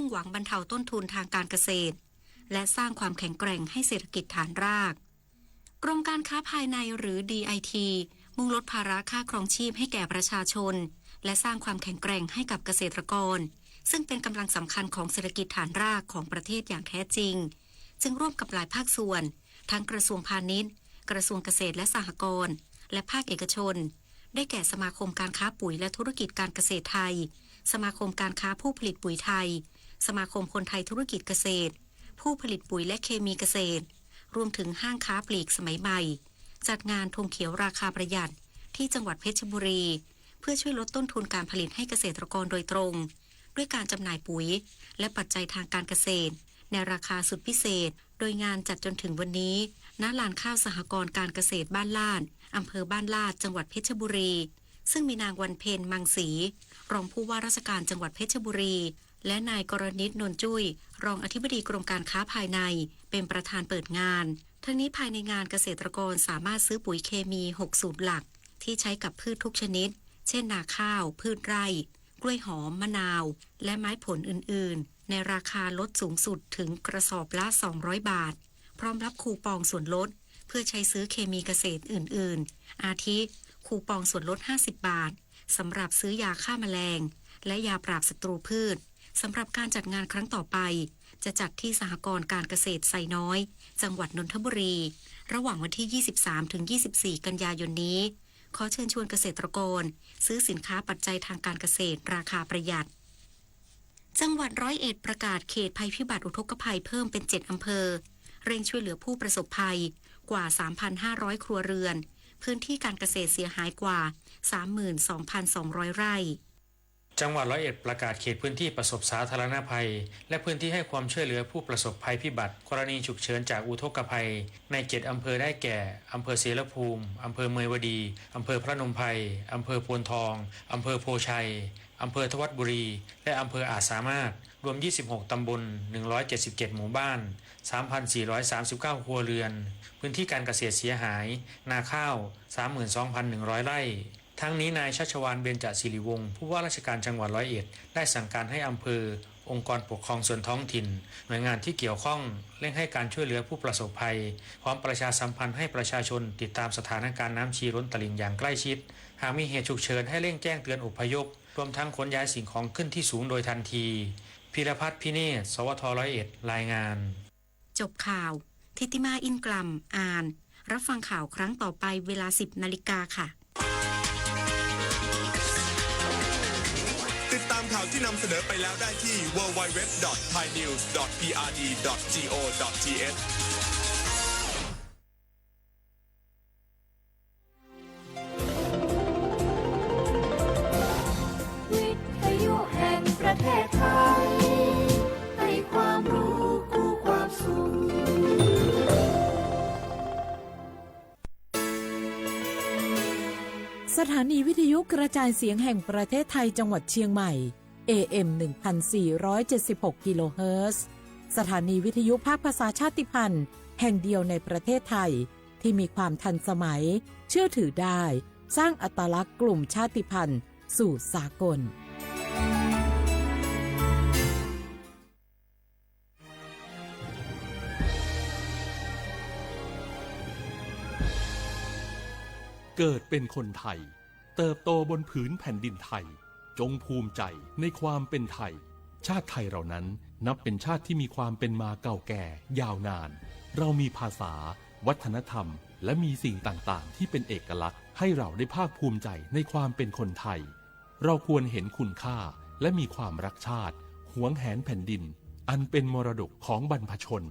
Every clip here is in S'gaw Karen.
มุ่งหวังบรรเทาต้นทุนทางการเกษตร และสร้างความแข็งแกร่งให้เศรษฐกิจฐานราก กรมการค้าภายในหรือ ดีไอที มุ่งลดภาระค่าครองชีพให้แก่ประชาชน และสร้างความแข็งแกร่งให้กับเกษตรกร ซึ่งเป็นกำลังสำคัญของเศรษฐกิจฐานรากของประเทศอย่างแท้จริง จึงร่วมกับหลายภาคส่วน ทั้งกระทรวงพาณิชย์ กระทรวงเกษตรและสหกรณ์ และภาคเอกชน ได้แก่สมาคมการค้าปุ๋ยและธุรกิจการเกษตรไทย สมาคมการค้าผู้ผลิตปุ๋ยไทย สมาคมคนไทยธุรกิจเกษตร ผู้ผลิตปุ๋ยและเคมีเกษตร รวมถึงห้างค้าปลีกสมัยใหม่ จัดงานธงเขียวราคาประหยัดที่จังหวัดเพชรบุรี เพื่อช่วยลดต้นทุนการผลิตให้เกษตรกรโดยตรง ด้วยการจำหน่ายปุ๋ย และปัจจัยทางการเกษตร ในราคาสุดพิเศษ โดยงานจัดจนถึงวันนี้ ณ ลานข้าวสหกรณ์การเกษตรบ้านลาด อำเภอบ้านลาด จังหวัดเพชรบุรี ซึ่งมีนางวันเพ็ญ มังสี รองผู้ว่าราชการจังหวัดเพชรบุรี และนายกรณิต นนจุ้ย รองอธิบดีกรมการค้าภายใน เป็นประธานเปิดงาน ทั้งนี้ภายในงานเกษตรกรสามารถซื้อปุ๋ยเคมี หก สูตรหลัก ที่ใช้กับพืชทุกชนิด เช่นนาข้าว พืชไร่ กล้วยหอม มะนาว และไม้ผลอื่นๆ ในราคาลดสูงสุดถึงกระสอบละ สองร้อย บาท พร้อมรับคูปองส่วนลด เพื่อใช้ซื้อเคมีเกษตรอื่นๆ อาทิ คูปองส่วนลด ห้าสิบ บาท สำหรับซื้อยาฆ่าแมลง และยาปราบศัตรูพืช สำหรับการจัดงานครั้งต่อไป จะจัดที่สหกรณ์การเกษตรไซน้อย จังหวัดนนทบุรี ระหว่างวันที่ ยี่สิบสาม ถึง ยี่สิบสี่ กันยายนนี้ ขอเชิญชวนเกษตรกรซื้อสินค้าปัจจัยทางการเกษตรราคาประหยัด จังหวัดร้อยเอ็ดประกาศเขตภัยพิบัติอุทกภัยเพิ่มเป็น เจ็ด อำเภอ เร่งช่วยเหลือผู้ประสบภัยกว่า สามพันห้าร้อย ครัวเรือน พื้นที่การเกษตรเสียหายกว่า สามหมื่นสองพันสองร้อย ไร่ จังหวัดร้อยเอ็ดประกาศเขตพื้นที่ประสบสาธารณภัย และพื้นที่ให้ความช่วยเหลือผู้ประสบภัยพิบัติกรณีฉุกเฉินจากอุทกภัย ใน เจ็ด อำเภอได้แก่ อำเภอเสรภูมิ อำเภอเมยวดี อำเภอพนมไพร อำเภอโพนทอง อำเภอโพชัย อำเภอธวัดบุรี และอำเภออาจสามารถ รวม ยี่สิบหก ตำบล หนึ่งร้อยเจ็ดสิบเจ็ด หมู่บ้าน สามพันสี่ร้อยสามสิบเก้า ครัวเรือน พื้นที่การเกษตรเสียหาย นาข้าว สามหมื่นสองพันหนึ่งร้อย ไร่ ทั้งนี้นายชัชวาล เบญจสิริวงศ์ ผู้ว่าราชการจังหวัดร้อยเอ็ด ได้สั่งการให้อำเภอ องค์กรปกครองส่วนท้องถิ่น หน่วยงานที่เกี่ยวข้อง เร่งให้การช่วยเหลือผู้ประสบภัย พร้อมประชาสัมพันธ์ให้ประชาชนติดตามสถานการณ์น้ำชีล้นตลิ่งอย่างใกล้ชิด หากมีเหตุฉุกเฉินให้เร่งแจ้งเตือนอพยพ รวมทั้งขนย้ายสิ่งของขึ้นที่สูงโดยทันที พีรพัฒน์ พิเนศ สวท ร้อยเอ็ด รายงาน จบข่าว ทิติมา อินกล่ำ อ่าน รับฟังข่าวครั้งต่อไปเวลา สิบ นาฬิกาค่ะ ติดตามข่าวที่นำเสนอไปแล้วได้ที่ ดับเบิลยู ดับเบิลยู ดับเบิลยู ดอท ไทยนิวส์ ดอท พีอาร์ดี ดอท จี โอ ดอท ที เอช วิทยุแห่งประเทศไทย ให้ความรู้คู่ความสุข สถานีวิทยุกระจายเสียงแห่งประเทศไทยจังหวัดเชียงใหม่ เอ เอ็ม หนึ่งพันสี่ร้อยเจ็ดสิบหก กิโลเฮิรตซ์ สถานีวิทยุภาคภาษาชาติพันธุ์แห่งเดียวในประเทศไทย ที่มีความทันสมัย เชื่อถือได้ สร้างอัตลักษณ์กลุ่มชาติพันธุ์สู่สากล เกิดเป็นคนไทย เติบโตบนผืนแผ่นดินไทย จงภูมิใจในความเป็นไทย ชาติไทยเรานั้นนับเป็นชาติที่มีความเป็นมาเก่าแก่ยาวนาน เรามีภาษา วัฒนธรรม และมีสิ่งต่างๆ ที่เป็นเอกลักษณ์ ให้เราได้ภาคภูมิใจในความเป็นคนไทย เราควรเห็นคุณค่า และมีความรักชาติ หวงแหนแผ่นดิน อันเป็นมรดกของบรรพชน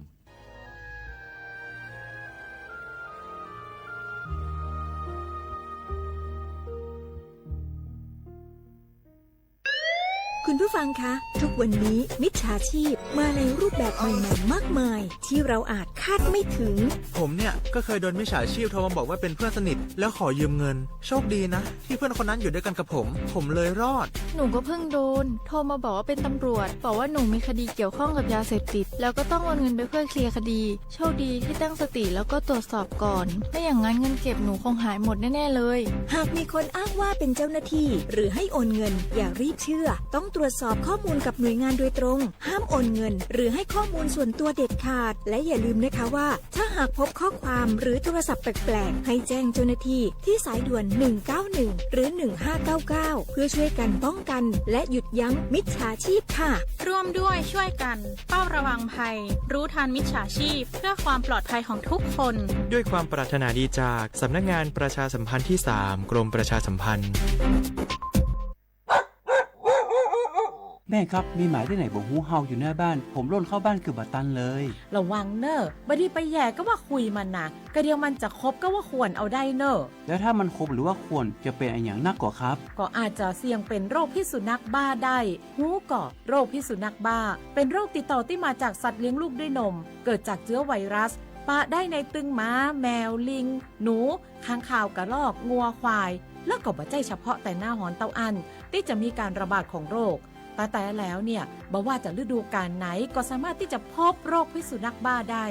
คุณผู้ฟังคะ ทุกวันนี้มิจฉาชีพมาในรูปแบบใหม่ๆ มากมาย ที่เราอาจ คาดไม่ถึง ผมเนี่ยก็เคยโดนมิจฉาชีพโทรมาบอกว่าเป็นเพื่อนสนิทแล้วขอยืมเงิน โชคดีนะที่เพื่อนคนนั้นอยู่ด้วยกันกับผม ผมเลยรอด หนูก็เพิ่งโดน โทรมาบอกว่าเป็นตำรวจ บอกว่าหนูมีคดีเกี่ยวข้องกับยาเสพติด แล้วก็ต้องโอนเงินไปเพื่อเคลียร์คดี โชคดีที่ตั้งสติแล้วก็ตรวจสอบก่อน ไม่อย่างนั้นเงินเก็บหนูคงหายหมดแน่ๆเลย หากมีคนอ้างว่าเป็นเจ้าหน้าที่ หรือให้โอนเงิน อย่ารีบเชื่อ ต้องตรวจสอบข้อมูลกับหน่วยงานโดยตรง ห้ามโอนเงิน หรือให้ข้อมูลส่วนตัวเด็ดขาด และอย่าลืมนะคะว่า ถ้าหากพบข้อความหรือโทรศัพท์แปลกๆ ให้แจ้งเจ้าหน้าที่ที่สายด่วน หนึ่งเก้าหนึ่ง หรือ หนึ่งห้าเก้าเก้า เพื่อช่วยกันป้องกัน และหยุดยั้งมิจฉาชีพค่ะ ร่วมด้วยช่วยกัน เฝ้าระวังภัย รู้ทันมิจฉาชีพ เพื่อความปลอดภัยของทุกคน ด้วยความปรารถนาดีจากสำนักงานประชาสัมพันธ์ที่สาม กรมประชาสัมพันธ์ แม่ครับ มีหมาที่ไหนบ่ฮู้เห่าอยู่หน้าบ้าน ผมล่นเข้าบ้านเกือบบ่ตันเลย ระวังเน่อ บ่ดีไปแหย่ก็ว่าคุยมันนะ กะเดียวมันจะขบก็ว่าข่วนเอาได้เน่อ แล้วถ้ามันขบหรือว่าข่วนจะเป็นอะหยังนักก่อครับ ก็อาจจะเสี่ยงเป็นโรคพิษสุนัขบ้าได้ ฮู้ก่อ โรคพิษสุนัขบ้า เป็นโรคติดต่อที่มาจากสัตว์เลี้ยงลูกด้วยนม เกิดจากเชื้อไวรัส ปะได้ในตึงหมา แมว ลิง หนู ค้างคาว กระรอก งัว ควาย แล้วก็บ่ใจ้เฉพาะแต่หน้าฮ้อนเต้าอั้น ที่จะมีการระบาดของโรค แต่แต่แล้วเนี่ย บ่ว่าจะฤดูกาลไหน ก็สามารถที่จะพบโรคพิษสุนัขบ้าได้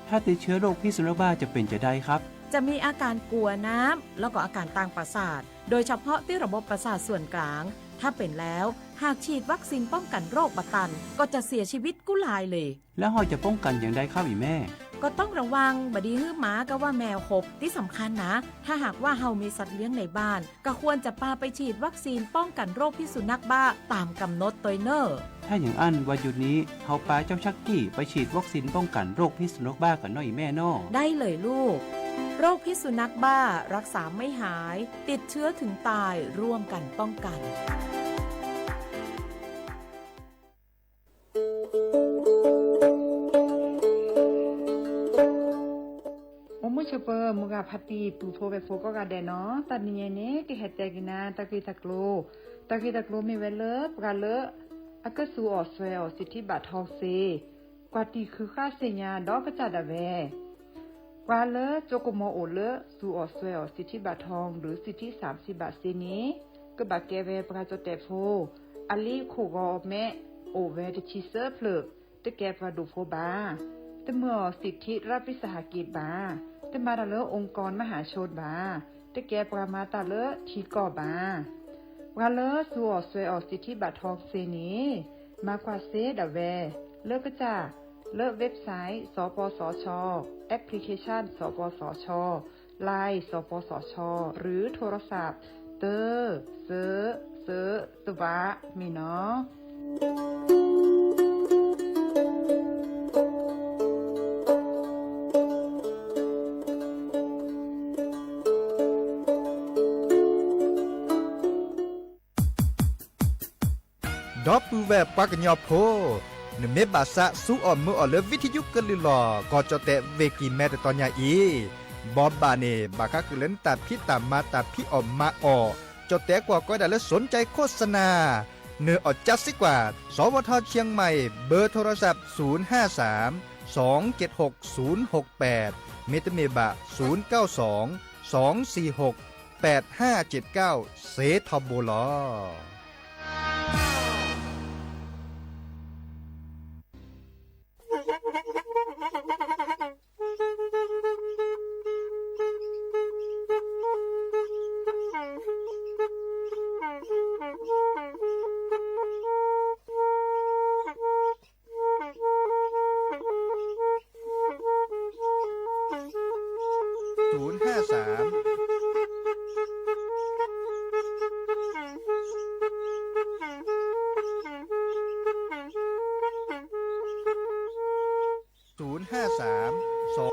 ถ้าติดเชื้อโรคพิษสุนัขบ้าจะเป็นจะใดครับ จะมีอาการกลัวน้ำ แล้วก็อาการทางประสาท โดยเฉพาะที่ระบบประสาทส่วนกลาง ถ้าเป็นแล้ว หากฉีดวัคซีนป้องกันโรคบ่ตัน ก็จะเสียชีวิตกู้ลายเลย แล้วเฮาจะป้องกันอย่างใดครับอีแม่ ก็ต้องระวัง บ่ดีหื้อหมาก็ว่าแมวขบ ที่สำคัญนะ ถ้าหากว่าเฮามีสัตว์เลี้ยงในบ้าน ก็ควรจะปาไปฉีดวัคซีนป้องกันโรคพิษสุนัขบ้าตามกำหนดตวยเน่อ ถ้าอย่างอั้นวันหยุดนี้ เฮาปาเจ้าชักกี้ไปฉีดวัคซีนป้องกันโรคพิษสุนัขบ้ากันเนาะอีแม่เนาะ ได้เลยลูก โรคพิษสุนัขบ้ารักษาไม่หาย ติดเชื้อถึงตาย ร่วมกันป้องกัน အိၣ်မုာ်ဆိးပၢၤ မုၢ်ဂၤဖါတံၢ် ပုၢ်ဖိဝဲၢ်ဖိကိးဂၤဒဲးနီၤ, တနံၤအံၤန့ၣ် ကဟဲတဲက့ၤနၤ တၢ်ဂ့ၢ်တၢ်ကျိၤ, တၢ်ဂ့ၢ်တၢ်ကျိၤမ့ၢ်ဝဲလၢ ပှၤလၢ အကစူးအီၣ်စွဲအီၣ်စံးထံဘၣ်ထီစ့ ကွၢ်တံၢ်ဃုဃၣ်စ့ၣ်ညါဒီးကစၢ်ဒၣ်ဝဲ ပှၤလၢကၠိကမီၤအိၣ်လၢ စူးအီၣ်စွဲအီၣ်စံးထံဘၣ်ထီ ဒီးစံးထံစၢ်စံးဘၣ်စ့န့ၣ် ကဘၣ်ကဲဝဲပှၤကၠီၣ်တဲၣ်ဖိ အလံာ်ခိၣ်ဂီၤအမဲ အိၣ်ဝဲတဆံသၢဖျၢၣ်, တကဲပှၤဒိၣ်ဖိဘၣ်, တမၤအီၣ်စံးထံရးပံစဟးက့းဘၣ်, တမၤတၢ်လၢ องค์กรมหาชน ဘၣ်, တကဲပှၤမၤတၢ်လၢထံကီၢ်ဘၣ်. ပှၤလၢစူးအီၣ်စွဲအီၣ်စံးထံဘၣ်ထီစ့န့ၣ် မၤကွၢ်စ့ဒၣ်ဝဲ လၢကစၢ် လၢ website စပစၢ်, application စပစၢ်, Line စပစၢ် หรือโทรศัพท์ တၢ စၢ စၢ တဝး မ့ၢ်နီၤ. ဒီပုၢ်ဝဲၢ်ပှၤကညီဖိ, နမ့ၢ်ဘၣ်သးစူးအီၣ်မုာ်အီၣ်လၢ ဝံထယုကလုၢ်လီၢ် ကီၢ်ကၠီၣ်တဲၣ်ဝ့ၢ်ကံၢ်မဲတတီၤညါအံၤ, ဘီးဘၣ်န့ၣ် ဘၣ်ဃးဃုာ်လၢနတၢ်ဖံးတၢ်မၤတၢ်ဖံးအီၣ်မၤအီၣ်, ကၠီၣ်တဲၣ်ကွၢ်ကီဒၣ်လၢ สนใจโฆษณา, နအီၣ်ကၠါစ့ကွၢ် สวท เชียงใหม่ เบอร์โทรศัพท์ ศูนย์ห้าสาม สองเจ็ดหก ศูนย์หกแปด မ့တမ့ၢ်ဘၣ် ศูนย์เก้าสอง สองสี่หก แปดห้าเจ็ดเก้า စ့ထီဘိလီၤ. ศูนย์ห้าสาม ศูนย์ห้าสาม สอง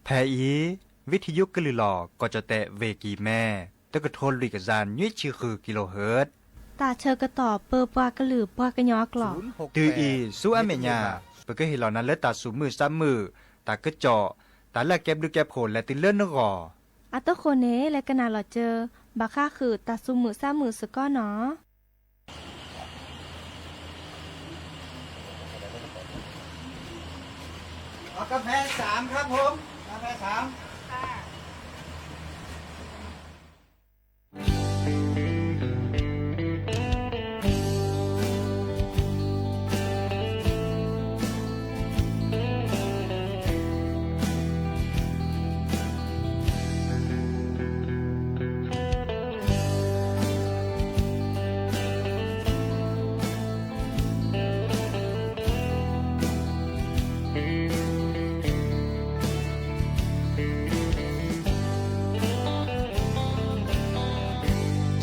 ဖဲအံၤ ဝံထယုကလုၢ်လီၢ် ကီၢ်ကၠီၣ်တဲၣ်ဝ့ၢ်ကံၢ်မဲ တကထိလွံၢ်ကယၤနွံဆံဃု kilohertz တၢ်ဆၢကတီၢ်ပၢပှၤကလုာ်ပှၤကညီအကျိာ် တုၤအံၤဆူအမဲာ်ညါ ပကဟ့ၣ်လီၤနၤလၢတၢ်သူၣ်မုာ်သးမုာ်, တၢ်ကစီၣ်, တၢ်လၢအကဲဘျုးကဲဖှိၣ်လဲၤတုၤလၢနဂီၢ်. အဃိန့ၣ် လဲၤကနၣ်လီၤစၢၤ ဘၣ်ဃးဃုာ်တၢ်သူၣ်မုာ်သးမုာ်စ့ၢ်ကီးနီၤ. เอากาแฟสามครับผม กาแฟสาม ค่ะ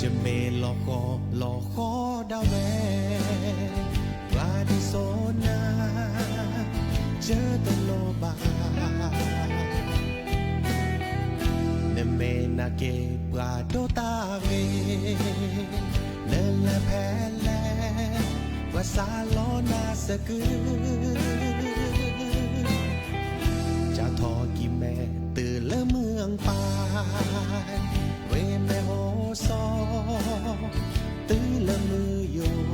ယမ့ၢ်လီၤဃီလီၤဃီဒၣ်ဝဲ, ပှၤဒ်သိးနၤ ယတလိၣ်ဘၣ်. နမ့ၢ်နာ်က့ ပှၤဒိးတၢ်ဂ့ၤ, နလဲၤဖဲလဲၣ် ပှၤစးလီနၤသကုၤ, ကၢ်ထီၣ်ကံၤမဲာ်တုၤလၢမုၢ်အပၤ, ဝ့ၢ်မဲၢ်ဟိစီၤ, တုၤလၢမုၢ်ယိာ်,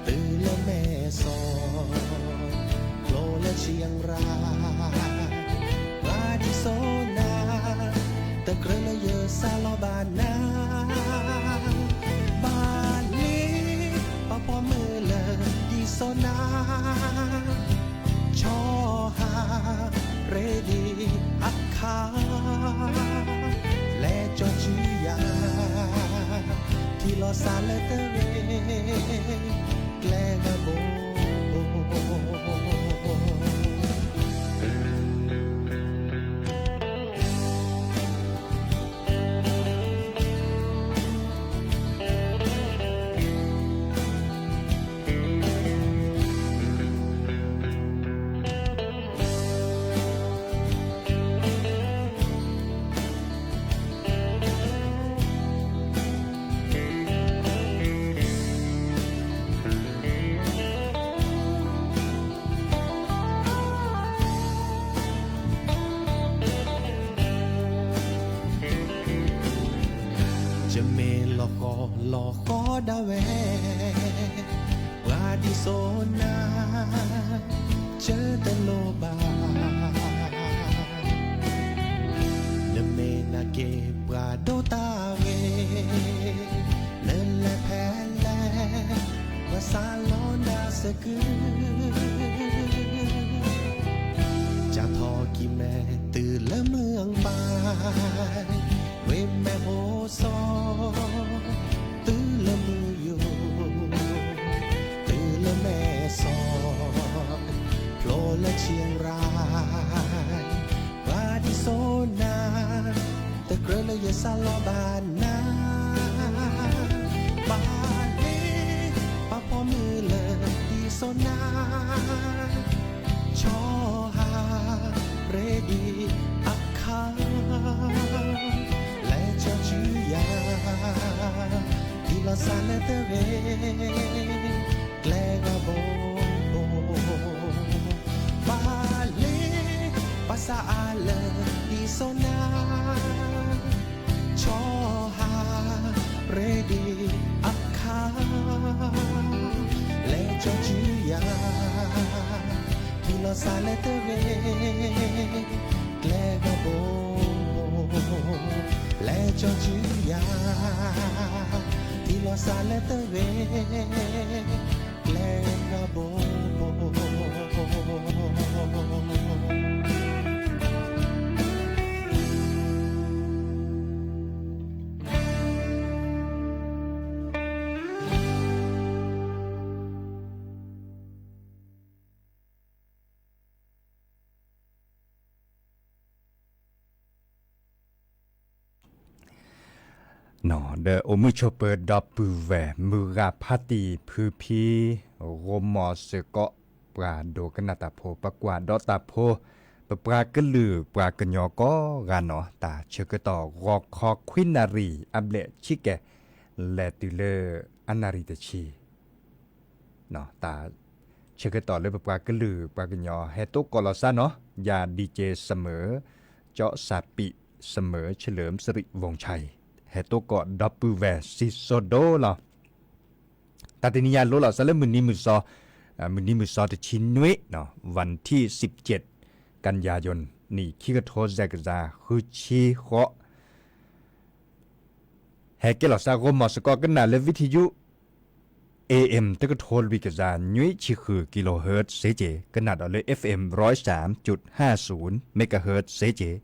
တုၤလၢမဲာ်စီၤ, ဖျိလၢဆံရၤ, ပှၤဒ်သိးနၤ တကြၢးလၢယစးလီဘၣ်နၤ ဘၣ်လံ ပှၤပိာ်မုၣ်လၢဒ်သိးနၤ ဆီဟးရ့ဒံး အခါ လဲၤကၠီၤစုယၤ ထံၣ်လီၤစၢ်လၢတရ့ ကျဲဂၤဘိ ယမ့ၢ်လီၤဃီလီၤဃီဒၣ်ဝဲ ပှၤဒ်သိးနၤ ယတလိၣ်ဘၣ်. နမ့ၢ်နာ်က့ ပှၤဒိးတၢ်ဂ့ၤ, နလဲၤဖဲလဲၣ် ပှၤစးလီနၤသကုၤ, ကၢ်ထီၣ်ကံၤမဲာ်တုၤလၢမုၢ်အပၤ, ဝ့ၢ်မဲၢ်ဟိစီၤ, တုၤလၢမုၢ်ယိာ်, တုၤလၢမဲာ်စီၤ, ဖျိလၢဆံရၤ, ပှၤဒ်သိးနၤ တကြၢးလၢယစးလီဘၣ်နၤ, ဘၣ်လံ ပှၤပိာ်မုၣ်လၢဒ်သိးနၤ, ဆီဟးရ့ဒံးအခါ, လဲၤကၠီၤစုယၤ, ထံၣ်လီၤစၢ်လၢတရ့ ကျဲဂၤဘိ ဘၣ်လံ ပှၤစးအါလၢဒ်သိးနၤ, ဆီဟးရ့ဒံးအခါ, လဲၤကၠီၤစုယၤ, ထံၣ်လီၤစၢ်လၢတရ့ ကျဲဂၤဘိ, လဲၤကၠီၤစုယၤ, ထံၣ်လီၤစၢ်လၢတရ့ ကျဲဂၤဘိ. ဒီးအိၣ်မုာ်ဆိးပၢၤဒီပုၢ်ဝဲၢ် မုၢ်ဂၤဖါတံၢ်ဖုဖံ ဂိၢ်မီၢ်စ့ၢ်ကီး ပှၤဒိကနၣ်တၢ်ဖိ ပကွၢ်ဒီးတၢ်ဖိ, ပပှၤကလုာ်ပှၤကညီကိးဂၤနီၣ်, တၢ်ဆၢကတီၢ်ဂီၤခီခွံနၣ်ရံၣ်အဘျဲၣ်ဆံကဲၣ်, လဲၤတုၤလၢအနၣ်ရံၣ်တဆံ တၢ် ဆၢကတီၢ်လၢပပှၤကလုာ်ပှၤကညီဟဲတိကိးလီၤစၢ်နီၤ, ယၤ DJ စမၢၤ, ကၠီစၣ်ပံး, စမၢၤ เฉลิมสิริวงศ์ชัย, ဟဲတိကိးဒီပုၢ်ဝဲၢ်စံၣ်စိၤဒိၣ်လီၤ. တၢ်တနံၤညါလိလီၤစၢ်လၢမုၢ်နံၤမုၢ်စီ, မုၢ်နံၤမုၢ်စီတဆံနွံ, วันที่สิบเจ็ด กันยายน နံၣ်ခံကထိစဲးကယၤဃုဆံဃိး ဟဲကဲလီၤစၢ်ဂီၢ်မီၤစ့ၢ်ကီး ကနၣ်လၢ วิทยุ เอเอ็ม တကထိလွံၢ်ကယၤ နွံဆံဃု kilohertz စ့ၢ်ကီး, ကနၣ်ဒီးလၢ FM ร้อยสามจุดห้าศูนย์ megahertz စ့ၢ်ကီး,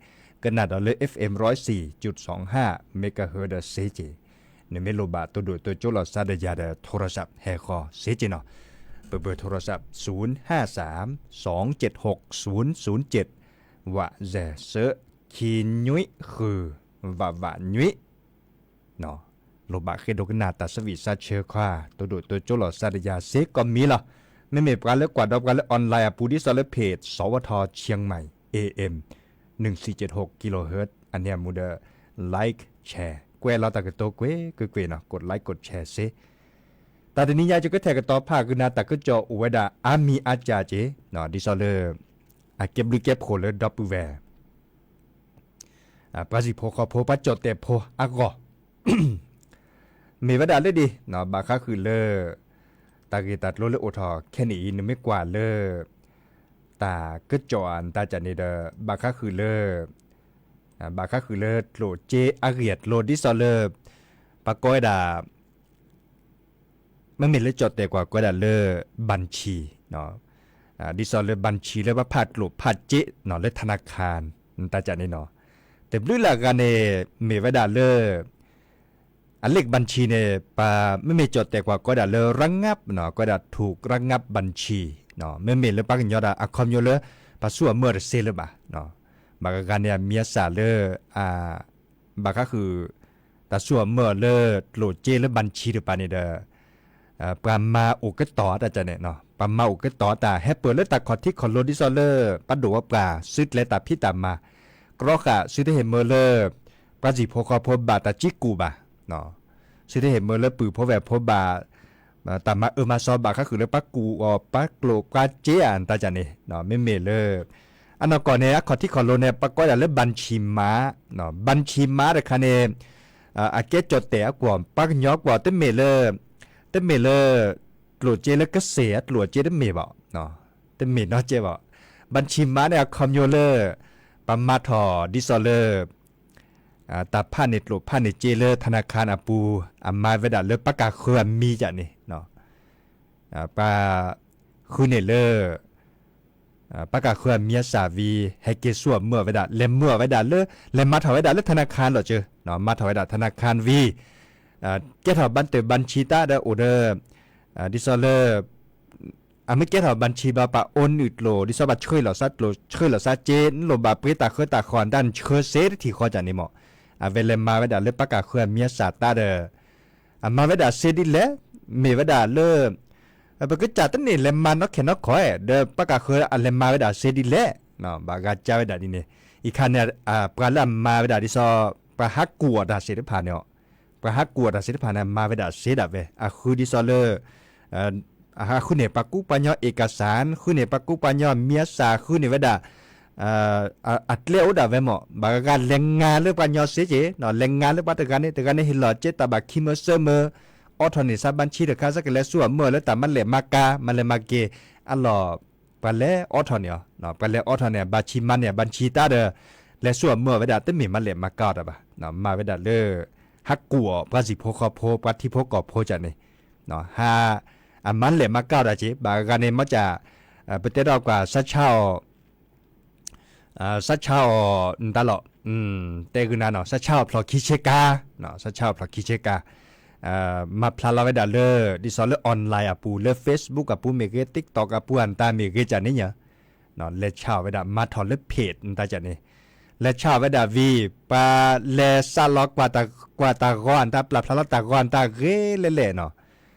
ကနၣ်ဒီးလၢ FM ร้อยสี่จุดสองห้า megahertz စ့ၢ်ကီး, နမ့ၢ်လိၣ်ဘၣ်တိၢ်ဒိၣ်တိၢ်ကၠိလီၤစၢ်ဒီးယၤဒီး โทรศัพท์ ဟဲဃီၤစ့ၢ်ကီးနီၤ, ပ เบอร์โทรศัพท์ ศูนย์ห้าสาม สองเจ็ดหก ศูนย์ศูนย์เจ็ด ဝးစဲးစၢ ခံနွံဃု ဝးဝးနွံ လိၣ်ဘၣ်ဃ့ဒိကနၣ်တၢ်ဆၢဝံၣ်ဆၢဆၢခွါ တိၢ်ဒိၣ်တိၢ်ကၠိလီၤစၢ်ဒီးယၤစ့ၢ်ကီးမံၤလီၤ. မ့မ့ၢ်ပှၤလၢကွၢ်ဒီးပှၤလၢ online အပူၤ ဒ်သိးလၢ เพจ สวท เชียงใหม่ เอเอ็ม หนึ่งสี่เจ็ดหก kilohertz အန့ၣ်အမူဒီး like share ကွဲးလီၤတၢ်ကတိၤကွ့ၢ်ကွ့ၢ်ကွ့ၢ်နီၤ, ကဒ် like ကဒ် share စ့ တၢ်တနံၤညါယကထဲးကတီၤဖးကနၣ်တၢ်ကစီၣ်အိၣ်ဝဲဒၣ်အါမံၤအါစှၤက့ၤ, ဒ်သိးလၢ အကဲဘျုးကဲဖှိၣ်လၢဒီပုၢ်ဝဲၢ် ပှၤစံၣ်ဖိဃီဖိ ပှၤကၠီၣ်တဲာ်ဖိအဂီၢ်, မ့ၢ်ဝဲဒၣ်လၢဒ် ဘၣ်ဃးဃုာ်လၢ တၢ်ဂ့ၢ်တၢ်ကျိၤလၢအိၣ်ထီၣ်ခဲနံၤအံၤ နမ့ၢ်ကွၢ်လၢ တၢ်ကစီၣ်အတၢ်ကန့ၣ်ဒီး ဘၣ်ဃးဃုာ်လၢ ဘၣ်ဃးဃုာ်လၢကျိၣ်စ့အဂ့ၢ်အကျိၤ ဒ်သိးလၢ ပှၤကိးဝဲဒၣ် မ့မ့ၢ်လၢကၠီၣ်တဲာ်ကွၢ်ကိးဝဲဒၣ်လၢ บัญชี ဒ်သိးလၢ บัญชี လၢပှၤဖးကျိၣ်ဖးစ့ လၢ ธนาคาร တၢ်ကန့ၣ်နီၤ, တဘျုးလၢအဂၤန့ၣ် မ့ၢ်ဝဲဒၣ်လၢ အလ့ၣ် บัญชี န့ၣ် ပှၤမ့မ့ၢ်ကၠီၣ်တဲာ်ကွၢ်ကိးဝဲဒၣ်လၢ ระงับ ကွဲးဒၣ် ถูกระงับ บัญชี မ့မ့ၢ်လၢပှၤကညီဒီး အခီပညီလၢ ပှၤဆူၣ်အမၢၢ်တစ့လၢၤဘၣ်, ဘၣ်ဂၤဂၤန့ၣ် အမံၤအသၣ်လၢ ဘၣ်ဃးဃုာ် တၢ်ဆူၣ်အမၢၢ်လၢ ကျိၣ်စ့လၢ บัญชี တပၤန့ၣ်ဒီး ပှၤမၤအိၣ်ကတီၤတၢ်ကန့ၣ်, ပှၤမၤအိၣ်ကတီၤတၢ် ဟဲပၢၢ်လၢတၢ်ခီၣ်ထံးခီၣ်လိၤ ဒ်သိးလၢ ပှၤဒိၣ်ဝဲပှၤ စုကျဲတၢ်ဖံးတၢ်မၤ, ကြီဃာ် စုတဟ့ၣ်မၢလၢ ပှၤစံၣ်ဖိဃီဖိဘၣ်တၢ်ကံကူၣ်ဘၣ်, စုတဟ့ၣ်မၢလၢပုၢ်ဖိဝဲၢ်ဖိဘၣ် တၢ်မၤအၢမၤသီဘၣ်ဃးဃုာ်လၢပှၤကူၣ်အီၤ ပှၤကျိၣ်ပှၤစ့ဧါ တၢ်ကန့ၣ်, မ့မ့ၢ်လၢ အနီၢ်ကီၢ်န့ၣ် အခီၣ်ထံးခီၣ်လိၤန့ၣ် ပှၤကိးဒၣ်လၢ บัญชีม้า, บัญชีม้า တခါန့ၣ် အကဲကၠီၣ်တဲာ်အကွီၢ် ပှၤကညီကွီၢ် တမ့ၢ်လၢ တမ့ၢ်လၢ ကျိၣ်စ့လၢကစ့ၢ်အကျိၣ်စ့တမ့ၢ်ဘၣ်, တမ့ၢ်နီတစဲးဘၣ်, บัญชีม้า န့ၣ် အခီပညီလၢ ပှၤမၤထီၣ်ဒ်သိးလၢ တၢ်ဖးန့ၢ်ကျိၣ်ဖးန့ၢ်စ့လၢ ธนาคาร အပူၤ အမၤဝဲဒၣ်လၢပှၤကၢ်ဃၢအမံၤကန့ၣ် ပှၤဃုန့ၢ်လၢ ပှၤကၢ်ဃၢအမံၤအသၣ်ဝံၤ ဟဲက့ၤဆူၣ်အမၢၢ်ဝဲဒၣ် လဲၤမၢၢ်ဝဲဒၣ်လၢ လဲၤမၤထီၣ်ဝဲဒၣ်လၢ ธนาคาร လီၤစၢၤ, မၤထီၣ်ဝဲဒၣ် ธนาคาร ဝံၤ ကဲထီၣ်ဘၣ်တၢ် บัญชี တၢ်ဒီးအိၣ်ဒီး ဒ်သိးလၢ အမ့ၢ်ကဲထီၣ် บัญชี ဘၣ် ပှၤအိၣ်နုာ်ကျိၣ် ဒ်သိးပှၤဆှၢလီၤသးကျိၣ် ဆှၢလီၤသးစ့ နလိၣ်ဘၣ်ပှ့ၤတၢ်ဃၢတၢ်ဃီၣ် တၢ်နဆှၢစ့တထံၣ်ဃီကန့ၣ်မး, အဝဲလဲၤမၤဝဲဒၣ်လၢပှၤကၢ်ဃၢအမံၤအသၣ်တၢ်ဒီး အမၤဝဲဒၣ်စ့ဒ်လဲၣ်, မ့ၢ်ဝဲဒၣ်လၢ ပကစၢ်တန့ၢ်လဲၤမၤနီၢ်ခဲနီၢ်ခီ ဒီးပှၤကၢ်ဃၢအလဲၤမၤဝဲဒၣ်စ့ဒ်လဲၣ်, ဘၣ်ဂၤကၢ်ဝဲဒၣ်ဒ်န့ၣ်, အံၤခါန့ၣ် ပှၤလၢအမၤဝဲဒၣ်ဒ်သိး ပှၤဟးကူၣ်အီၤတၢ်သ့ၣ်တဖၣ်န့ၣ်, ပှၤဟးကူၣ်အီၤတၢ်သ့ၣ်တဖၣ်န့ၣ် မၤဝဲဒၣ်စ့ဒၣ်ဝဲ အဃုဒ်သိးလၢ အဃုန့ၢ်ပှၤကူပှၤညီ เอกสาร ဃုန့ၢ်ပှၤကူပှၤညီမံၤအသၣ် ဃုန့ၢ်ဝဲဒၣ် အကျဲအိၣ်ဒၣ်ဝဲမး, ဘၣ်ဂၤဂၤလဲၤငါလၢပှၤညီစ့က့ၤ, လဲၤငါလၢပှၤတဂၤန့ၣ် တဂၤန့ၣ်ဟ့ၣ်လီၤစ့တၢ်ဘၣ်ခံမၢသၢမၢ, အိးထီၣ်န့ၢ်သး บัญชี တခါ သးကလဲၤဆူၣ်အမၢၢ်လၢတၢ်မၤလဲၣ်မၤကၤ မၤလဲၣ်မၤက့ၤ အလီၢ် ပှၤလဲၤအိးထီၣ်န့ၢ်အီၤ, ပှၤလဲၤအိးထီၣ်န့ၢ် บัญชีม้า န့ၣ် บัญชี တၢ်ဒီး လဲၤဆူၣ်အမၢၢ်ဝဲဒၣ် တမ့ၢ်မၤလဲၣ်မၤကၤအီၤတၢ်ဘၣ်, မၤဝဲဒၣ်လၢ ဟးကူၣ်အီၤပှၤစံၣ်ဖိဃီဖိ ပှၤထံဖိကီၢ်ဖိကန့ၣ်, ဟး အမၤလဲၣ်မၤကၤအီၤတၢ်က့ၤ ဘၣ်ဂၤန့ၣ် မ့ၢ်က ပတဲထီၣ်ကွၢ် သးဆါအီၤ သးဆါအီၤ နတၢ်လီၤ, တဲဂုာ်နၤနီၤ သးဆါအီၤဖျိၣ်ခံဆ့ကၤ, သးဆါအီၤဖျိၣ်ခံဆ့ကၤ, မၤဖျါလီၤဝဲဒၣ်လၢ ဒ်သိးလၢ online အပူၤ လၢ Facebook အပူၤမ့ၢ်ဂ့ၤ TikTok အပူၤ အတၢ်မ့ၢ်ဂ့ၤကန့ၣ်ညါ, လဲၤဆါအီၤဝဲဒၣ် မၤထီၣ်လၢ เพจ နတၢ်ကန့ၣ်, လဲၤဆါအီၤဝဲဒၣ်ဝံၤ ပှၤလဲၤစးလီၤ ကွၢ်တၢ်ဂီၤ အတၢ်ပျၢ်ဖျါလီၤတၢ်ဂီၤ အတၢ်ဂ့ၤလဲၣ်လဲၣ်နီၤ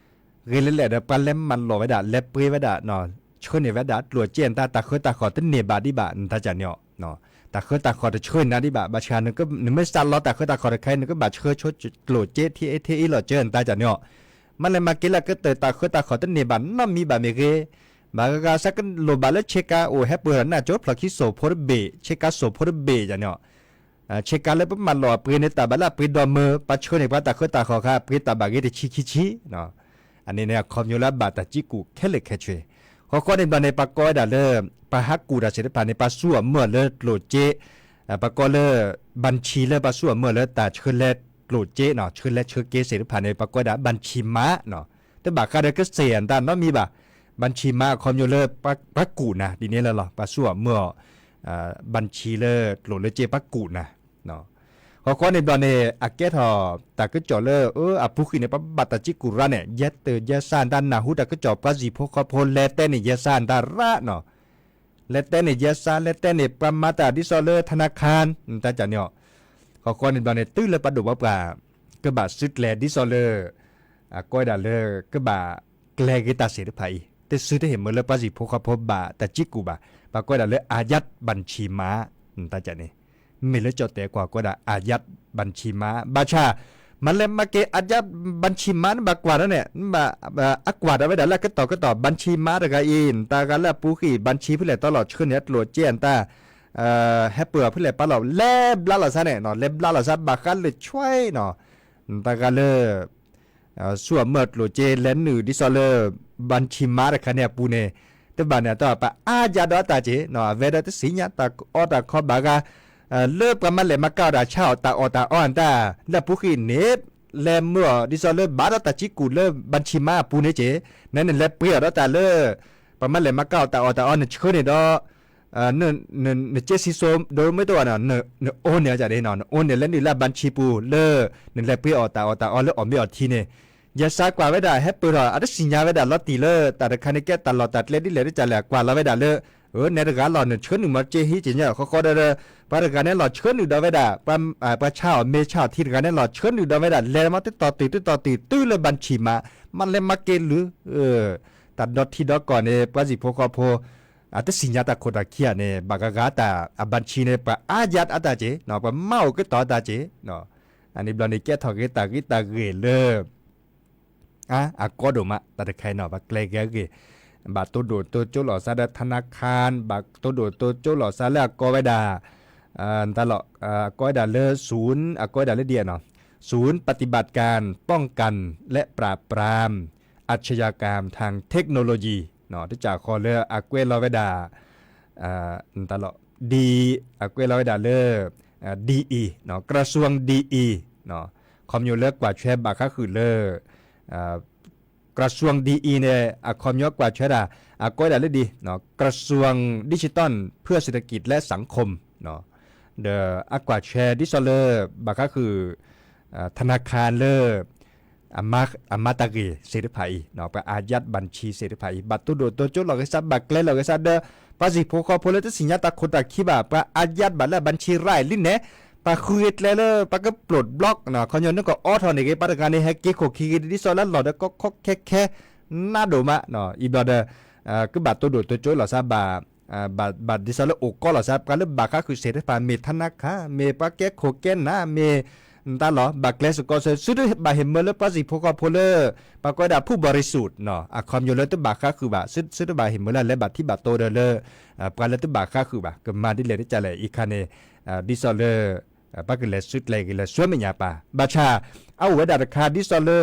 ဂ့ၤလဲၣ်လဲၣ်ဒီး ပှၤလဲၤမၤလိာ်ဝဲဒၣ် လဲၤပှ့ၤဝဲဒၣ် ဆှၢန့ၢ်ဝဲဒၣ် ကျိၣ်စ့အတၢ် တၢ်ဃၢတၢ်ဃီၣ်တန့ၢ်ဘၣ်ဒံးဘၣ် နတၢ်ကန့ၣ်အီၤ, တၢ်ဃၢတၢ်ဃီၣ်တဆှၢန့ၢ်နၤဒံးဘၣ် ဘၣ်ဆၣ် နမ့ၢ်စးလီၤတၢ်ဃၢတၢ်ဃီၣ်တခါအံၤ နကဘၣ်ဆှၢဆိကျိၣ်စ့ ထံအ့ထံအ့လီၤစၢၤ နတၢ်ကန့ၣ်အီၤ, မၤလဲၣ်မၤက့ၤလၢကတၢၢ် တၢ်ဃၢတၢ်ဃီၣ်တန့ၢ်ဘၣ်နီတမံၤဘၣ်မ့ၢ်ဂ့ၤ, ဘၣ်ဂၤဂၤဆၢကလိၣ်ဘၣ်လၢဆ့ကၤအိၣ်ဟဲပၢၢ်ဒီးနၢ်ကၠိဖျိၣ်ခံစိၣ်ဖိတဘ့ၣ် ဆ့ကၤစိၣ်ဖိတဘ့ၣ်ယၤန့ၣ် ဆ့ကၤလၢပမၤလီၢ်အပှ့ၤန့ၣ် တၢ်ဘၣ်လၢအပှ့ၤဒီးမၢ ပှၤဆှၢန့ၢ်ပှၤတၢ်ဃၢတၢ်ဃီၤခါ ပှ့ၤတၢ်ဘၣ်ဂ့ၤတဆံခံဆံ အန့ၣ်န့ၣ် အခီပညီလၢအဘၣ်တၢ်ကံကူၣ်ခဲလၢာ်ခဲဆ့. ဃီဃီန့ၣ်ဘျီန့ၣ် ပှၤကိးဝဲဒၣ်လၢ ပှၤဟးကူၣ်တၢ်သ့ၣ်တဖၣ်န့ၣ် ပှၤဆူၣ်အီၤမၢအီၤလၢကျိၣ်စ့, ပှၤကိးလၢ ဘၣ်ဆံလၢပှၤဆူၣ်အီၤမၢအီၤလၢတၢ်ဆှၢလဲကျိၣ်စ့နီၤ ဆှၢလဲဆှၢက့သ့ၣ်တဖၣ်န့ၣ် ပှၤကိးဝဲဒၣ် ဘၣ်ဆံမးနီၤ. တဘၣ်ဃးဒီးကစ့ၢ်အတၢ်နီတမံၤဘၣ်. ဘၣ်ဆံမးအခီပညီလၢ ပှၤကူၣ်နၤဒ်န့ၣ်လီၤ. ပှၤဆူၣ်အီၤမၢအီၤ ဘၣ်ဆံလၢကျိၣ်လၢစ့ပှၤကူၣ်နၤ ဃီဃီန့ၣ်ဘျီန့ၣ် အကဲထီၣ်တၢ်ကစီၣ်လၢ အပူၤဃံန့ၣ် ပှၤဘၣ်တၢ်ကံကူၣ်ရါန့ၣ် ယဲတၢ်ယဲစါတၢ်နၢ်ဟူတၢ်ကစီၣ် ပှၤစံၣ်ဖိဃီဖိလဲၤတဲန့ၢ်ယဲစါတၢ်ရါနီၤ. လဲၤတဲန့ၢ်ယဲစါ လဲၤတဲန့ၢ်ပှၤမၤတၢ်ဒ်သိးလၢထနခါ တၢ်ကၢ်န့ၣ်အီၤ ဃီဃီန့ၣ်ဘျီန့ၣ် တုၤလၢပှၤဒိၣ်ပှၤပှၢ် ကဘၣ်စုကျဲၤဒ်သိးလၢ အကိးဝဲဒၣ်လၢ ကဘၣ်ကျဲၤဂ့ၤတၢ်သ့ၣ်တဖၣ်အံၤ တစုတဟ့ၣ်မၢလၢပှၤစံၣ်ဖိဃီဖိဘၣ်တၢ်ကံကူၣ်ဘၣ်. ပှၤကိးဝဲဒၣ်လၢ อายัดบัญชีม้า တၢ်ကၢ်န့ၣ် မ့ၢ်လၢကၠီၣ်တဲာ်ကွၢ်ကိးဝဲဒၣ် อายัดบัญชีม้า ဘၣ်ဆၣ် မၤလဲၤမၤက့ၤ อายัดบัญชีม้า နဘၣ်ကွၢ်ဒီးန့ၣ် နဘၣ် အကွၢ်ဒီးဝဲဒၣ်လၢအကတီၢ်ကတီၢ် ဘၣ်ဆံမးတဂၤအံၤ နတၢ်ဂၤလၢအပူၤဃံ ဘၣ်ဆံဖဲလဲၣ်တီလီၤဆှၢန့ၢ်အကျိၣ်စ့အတၢ် ဟဲပၢၢ်အီၤဖဲလဲၣ်ပာ်လီၤ လဲၤဘျါလီၤစါန့ၣ်နီၤ လဲၤဘျါလီၤစါ ဘၣ်ဃးလၢဆွဲနီၤ နတၢ်ဂၤလၢ ဆူၣ်အီၤမၢအီၤကျိၣ်စ့လဲၤနုာ်ဒ်သိးလၢ ဘၣ်ဆံမးတခါန့ၣ်အပူၤန့ၣ် တဘၣ်န့ၣ်အတီၢ်ပှၤ อายัด ဒီးအတၢ်က့ၢ်နီၤ အဝဲဒီးတသ့ၣ်ညါတၢ်အီၣ်တၢ်ခီဘၣ်ဂၤ လၢပှၤမၤလဲၣ်မၤကၤအီၣ်တၢ်ဆါအီၣ်တၢ်အီၣ်တၢ်အီအတၢ် လၢအပူၤဃံန့ၣ် လဲၤမၢအီၤဒ်သိးလၢဘၣ်ဒီးတၢ်ကံကူၣ်လၢ ဘၣ်ဆံမးအပူၤန့ၣ်က့ၢ် နန့ၣ်လဲၤပှ့ၤအီၤဒီးတၢ်လၢ ပှၤမၤလဲၣ်မၤကၤအီၣ်တၢ်အီၣ်တၢ်အီ နဆှၢန့ၢ်ဒီး နကဲစံစိဒိၣ်မ့ၢ်တအိၣ်နီၤ နအိၣ်န့ၢ်အီၤဒ်န့ၣ်နီၤ နအိၣ်န့ၢ်လဲၤနုာ်လၢအဘၣ်ဆံပူၤလၢ နလဲၤပှ့ၤအီၣ်တၢ်အီၣ်တၢ်အီလၢအီၣ်မ့ၤအီၣ်ထံန့ၣ် ယဲစါကွၢ်ဝဲဒၣ်ဟဲပၢၢ်ထီၣ် အတသ့ၣ်ညါဝဲဒၣ်လီၤတံၢ်လၢ တၢ်တခါန့ၣ်ကဲတၢ်လီၢ်တၢ်ကျဲဒ်လဲၣ်ဒ်လဲၣ် ကွၢ်လီၤဝဲဒၣ်လၢ အၢ နဲတဂၤလီၤ နဆှၢနုာ်မ့ၢ်စ့ဟံးက့ၤညါ ဃီဃီဒီး ပှၤတဂၤန့ၣ်လီၤဆှၢနုာ်ဒီးဝဲဒၣ် ပှၤဆါအီၣ်မ့ၤဆါအီၣ်ထံတဂၤန့ၣ်လီၤဆှၢနုာ်ဒီးဝဲဒၣ် လဲၤမၤတတီၢ်တုၤတတီၢ်တုၤတုၤလၢဘၣ်ဆံမး မၤလဲၤမၤက့ၤလုာ် တၢ်ဒီထံဒီကီၢ်န့ၣ် ပှၤစံၣ်ဖိဃီဖိ အတသ့ၣ်ညါတၢ်ခိၣ်တၢ်ခံဂၤန့ၣ် ဘၣ်ဂၤဂၤတၢ်အဘၣ်ဆံန့ၣ် ပှၤ อายัด အတၢ်က့ၢ်နီၤ ပှၤမၤအိၣ်ကတီၢ်အတၢ်က့ၢ်နီၤ အန့ၣ်ဘျီန့ၣ် ကဲထီၣ်က့ၤတၢ်ဂ့ၢ်တၢ်ဂ့ၢ်လၢ အါ အကီဒိၣ်မး တၢ်တခါအံၤနီၤ ပှၤကျဲၤဂ့ၤအဂ့ၢ် ဘၣ်တိၢ်ဒိၣ်တိၢ်ကၠိလိာ်သးဒီး ธนาคาร ဘၣ်တိၢ်ဒိၣ်တိၢ်ကၠိလိာ်သးလၢအကိးဝဲဒၣ် တၢ်လီၢ် အကိးဝဲဒၣ်လၢ ศูนย์ အကိးဝဲဒၣ်လၢဒ်နီၤ ศูนย์ปฏิบัติการป้องกันและปราบปรามอาชญากรรมทางเทคโนโลยี တစၢ်ဃီလၢအကွဲးလီၤဝဲဒၣ် တၢ်လီၢ် D အကွဲးလီၤဝဲဒၣ်လၢ DE กระทรวง DE ခီပညီလၢကွၢ်ထွဲဘၣ်ဃးဃုာ်လၢ กระทรวง DE န့ၣ် အခီပညီကွၢ်ထွဲဒၣ် အကိးဝဲဒၣ်လၢဒ် กระทรวงดิจิทัลเพื่อเศรษฐกิจและสังคม ဒီးအကွၢ်ထွဲဒ်သိးလၢ ဘၣ်ဃးဃုာ် ธนาคาร လၢ အမၤတၢ်ဂ့ၢ်သ့ၣ်တဖၣ်အံၤ ပှၤ อายัดบัญชี သ့ၣ်တဖၣ်အံၤ ဘၣ်တိၢ်ဒိၣ်တိၢ်ကၠိလိာ်က့ၤသး ဘၣ်ကျဲၤလိာ်က့ၤသးဒီး ပှၤစံၣ်ဖိဃီဖိလၢတသ့ၣ်ညါတၢ်ခိၣ်တၢ်ခံဘၣ် ပှၤ อายัด ဘၣ်လၢအဘၣ်ဆံရၣ်အံၤလံန့ၣ် ပှၤဃုဂ့ၤကျဲလၢ ပှၤကပျိာ်ဘျီး ခီပညီနကအိးထီၣ်န့ၢ်ဂ့ၤ ပှၤတဂၤန့ၣ် ဟဲက့ၤခိၣ်ခံဂ့ၤဒ်သိးလၢလီၢ်ဒီးကီခီခဲခဲ နးဒိၣ်မး အံၤဘျီဒီး ကဘၣ်တိၢ်ဒိၣ်တိၢ်ကၠိလိာ်သးဘၣ် ဘၣ်ဒ်သိးလၢအိၣ်ကီးလိာ်သး ပှၤလၢဘၣ်ဃးဃုာ်သ့ၣ်တဖၣ် မ့ၢ် ธนาคาร မ့ၢ်ပှၤကဲခိၣ်ကဲနၢ် မ့ၢ် တၢ်လီၢ် ဘၣ်ကျဲးစ့ၢ်ကီး သုတဘၣ်ဟ့ၣ်မၢလၢပှၤစံၣ်ဖိဃီဖိလၢ ပှၤကိးဝဲဒၣ် ผู้บริสุทธิ์ အခီပညီလၢတဘၣ်ဃးဃုာ်ဘၣ် သုတဘၣ်ဟ့ၣ်မၢလၢလဲၤဘၣ်ထံဘၣ်တိၤဒီးလၢ ပှၤလၢတဘၣ်ဃးဃုာ်ဘၣ် ကမၤဒ်လဲၣ်ဒ်လဲၣ် အံၤခါန့ၣ် ဒ်သိးလၢ ပှၤကလဲၤစုကျဲၤဂ့ၤလၢ ဆူမဲာ်ညါပၢ် ဘၣ်ဆၣ် အအိၣ်ဝဲဒၣ်တခါဒ်သိးလၢ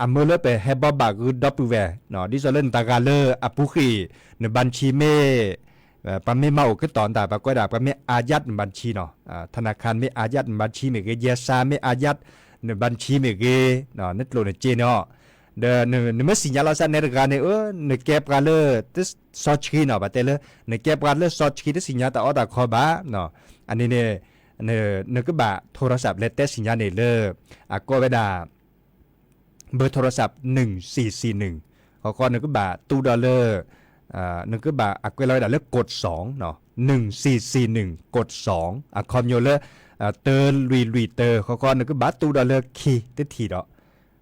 အမၢလၢပဟဲဘီဘၣ်ဂုၤဒီပုၢ်ဝဲၢ် ဒ်သိးလၢနတၢ်ဂၤလၢအပူၤဃံၣ် နဘၣ်ဆံမ့ၢ် ပှၤမ့ၢ်မၤအိၣ်ကတီၢ်နတၢ် ပှၤကိးဝဲဒၣ် ပှၤမ့ၢ် อายัด နဘၣ်ဆံနီၤ ธนาคาร မ့ၢ် อายัด နဘၣ်ဆံမ့ၢ်ဂ့ၤ ယဲစါ မ့ၢ် อายัด နဘၣ်ဆံမ့ၢ်ဂ့ၤ နကျိၣ်နစ့န့ၣ်အီၤ ဒီးနမ့ၢ်သ့ၣ်ညါလီၤသးနဲတဂၤန့ၣ် အၢ နကဲပှၤလၢ စီဆှံနီၤ ပတဲလၢ နကဲပှၤလၢစီဆှံ တသ့ၣ်ညါတၢ်အီၣ်တၢ်ခီဘၣ် အန့ၣ်န့ၣ် နကဘၣ် โทรศัพท์ လဲၤတဲသ့ၣ်ညါန့ၣ်လၢ အကိးဝဲဒၣ် เบอร์โทรศัพท์ หนึ่งสี่สี่หนึ่ง ဃီဃီ နကဘၣ်တူၢ်ဒီးလၢ နကဘၣ်အကွဲးလီၤဝဲဒၣ်လၢ กดสอง နီၤ หนึ่งสี่สี่หนึ่ง กดสอง အခီပညီလၢ တၢလွံၢ်လွံၢ်တၢ ဃီဃီ နကဘၣ်တူၢ်ဒီးလၢခံတထံၣ်ဒီး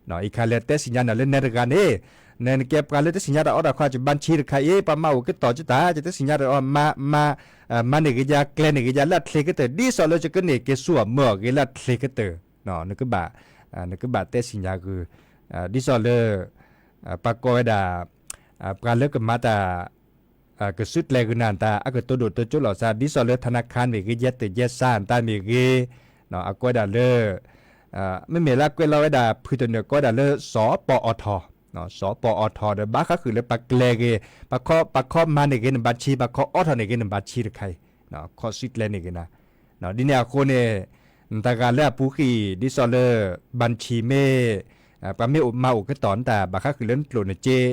အံၤခါလဲၤတဲသ့ၣ်ညါနၤလၢနဲတဂၤန့ၣ် နကဲပှၤလၢတသ့ၣ်ညါတၢ်အီၣ်တၢ်ခီ ယဘၣ်ဆံတခါအံၤ ပှၤမၤအိၣ်ကတီၢ်ကတၢၢ် ယတသ့ၣ်ညါတၢ်အီၣ် မၤ မၤန့ၢ်ဂ့ၤယၤ ကျဲၤန့ၢ်ဂ့ၤယၤလၢအချ့ကတၢၢ် ဒ်သိးလၢယကန့ၢ်က့ၤဆူၣ်အီၤမၢအီၤဂ့ၤလၢအချ့ကတၢၢ် နကဘၣ် နကဘၣ်တဲသ့ၣ်ညါဂုၤ ဒ်သိးလၢ ပှၤကိးဝဲဒၣ် ပှၤလၢကမၤတၢ် ကစုၣ်ကျဲၤဂုာ်နၤတၢ် အကတိၤဒိၣ်တိၤကၠိလိာ်သး ဒ်သိးလၢ ธนาคาร မ့ၢ်ဂ့ၤ ယဲၢ်တၢ်ယဲၢ်စၢ်တၢ်မ့ၢ်ဂ့ၤ, အကွဲးဒၣ်လၢ မ့မ့ၢ်လၢအကွဲးလီၤဝဲဒၣ် ဖုၣ်တနၢၣ်ကိးဝဲဒၣ်လၢ စီၤပီၤအီထီၣ်, စီၤပီၤအီထီၣ်ဒီး ဘၣ်ဃးဃုာ်လၢပှၤကျဲၤဂ့ၤ, ပှၤခီ ပှၤခီမၤန့ၢ်ဂ့ၤနဘၣ်ဆံး, ပှၤခီအိးထီၣ်န့ၢ်ဂ့ၤနဘၣ်ဆံးတခါအံၤ, ခီစုၣ်ကျဲၤန့ၢ်ဂ့ၤနၤ ဒ်န့ၣ်အဃိန့ၣ် နတၢ်ဂၤလၢအပူၤဃံ ဒ်သိးလၢ ဘၣ်ဆံးမ့ၢ် ပှၤမ့ၢ်အိၣ်မၤအိၣ်ကတီၢ်နတၢ် ဘၣ်ဃးဃုာ်လၢနကျိာ်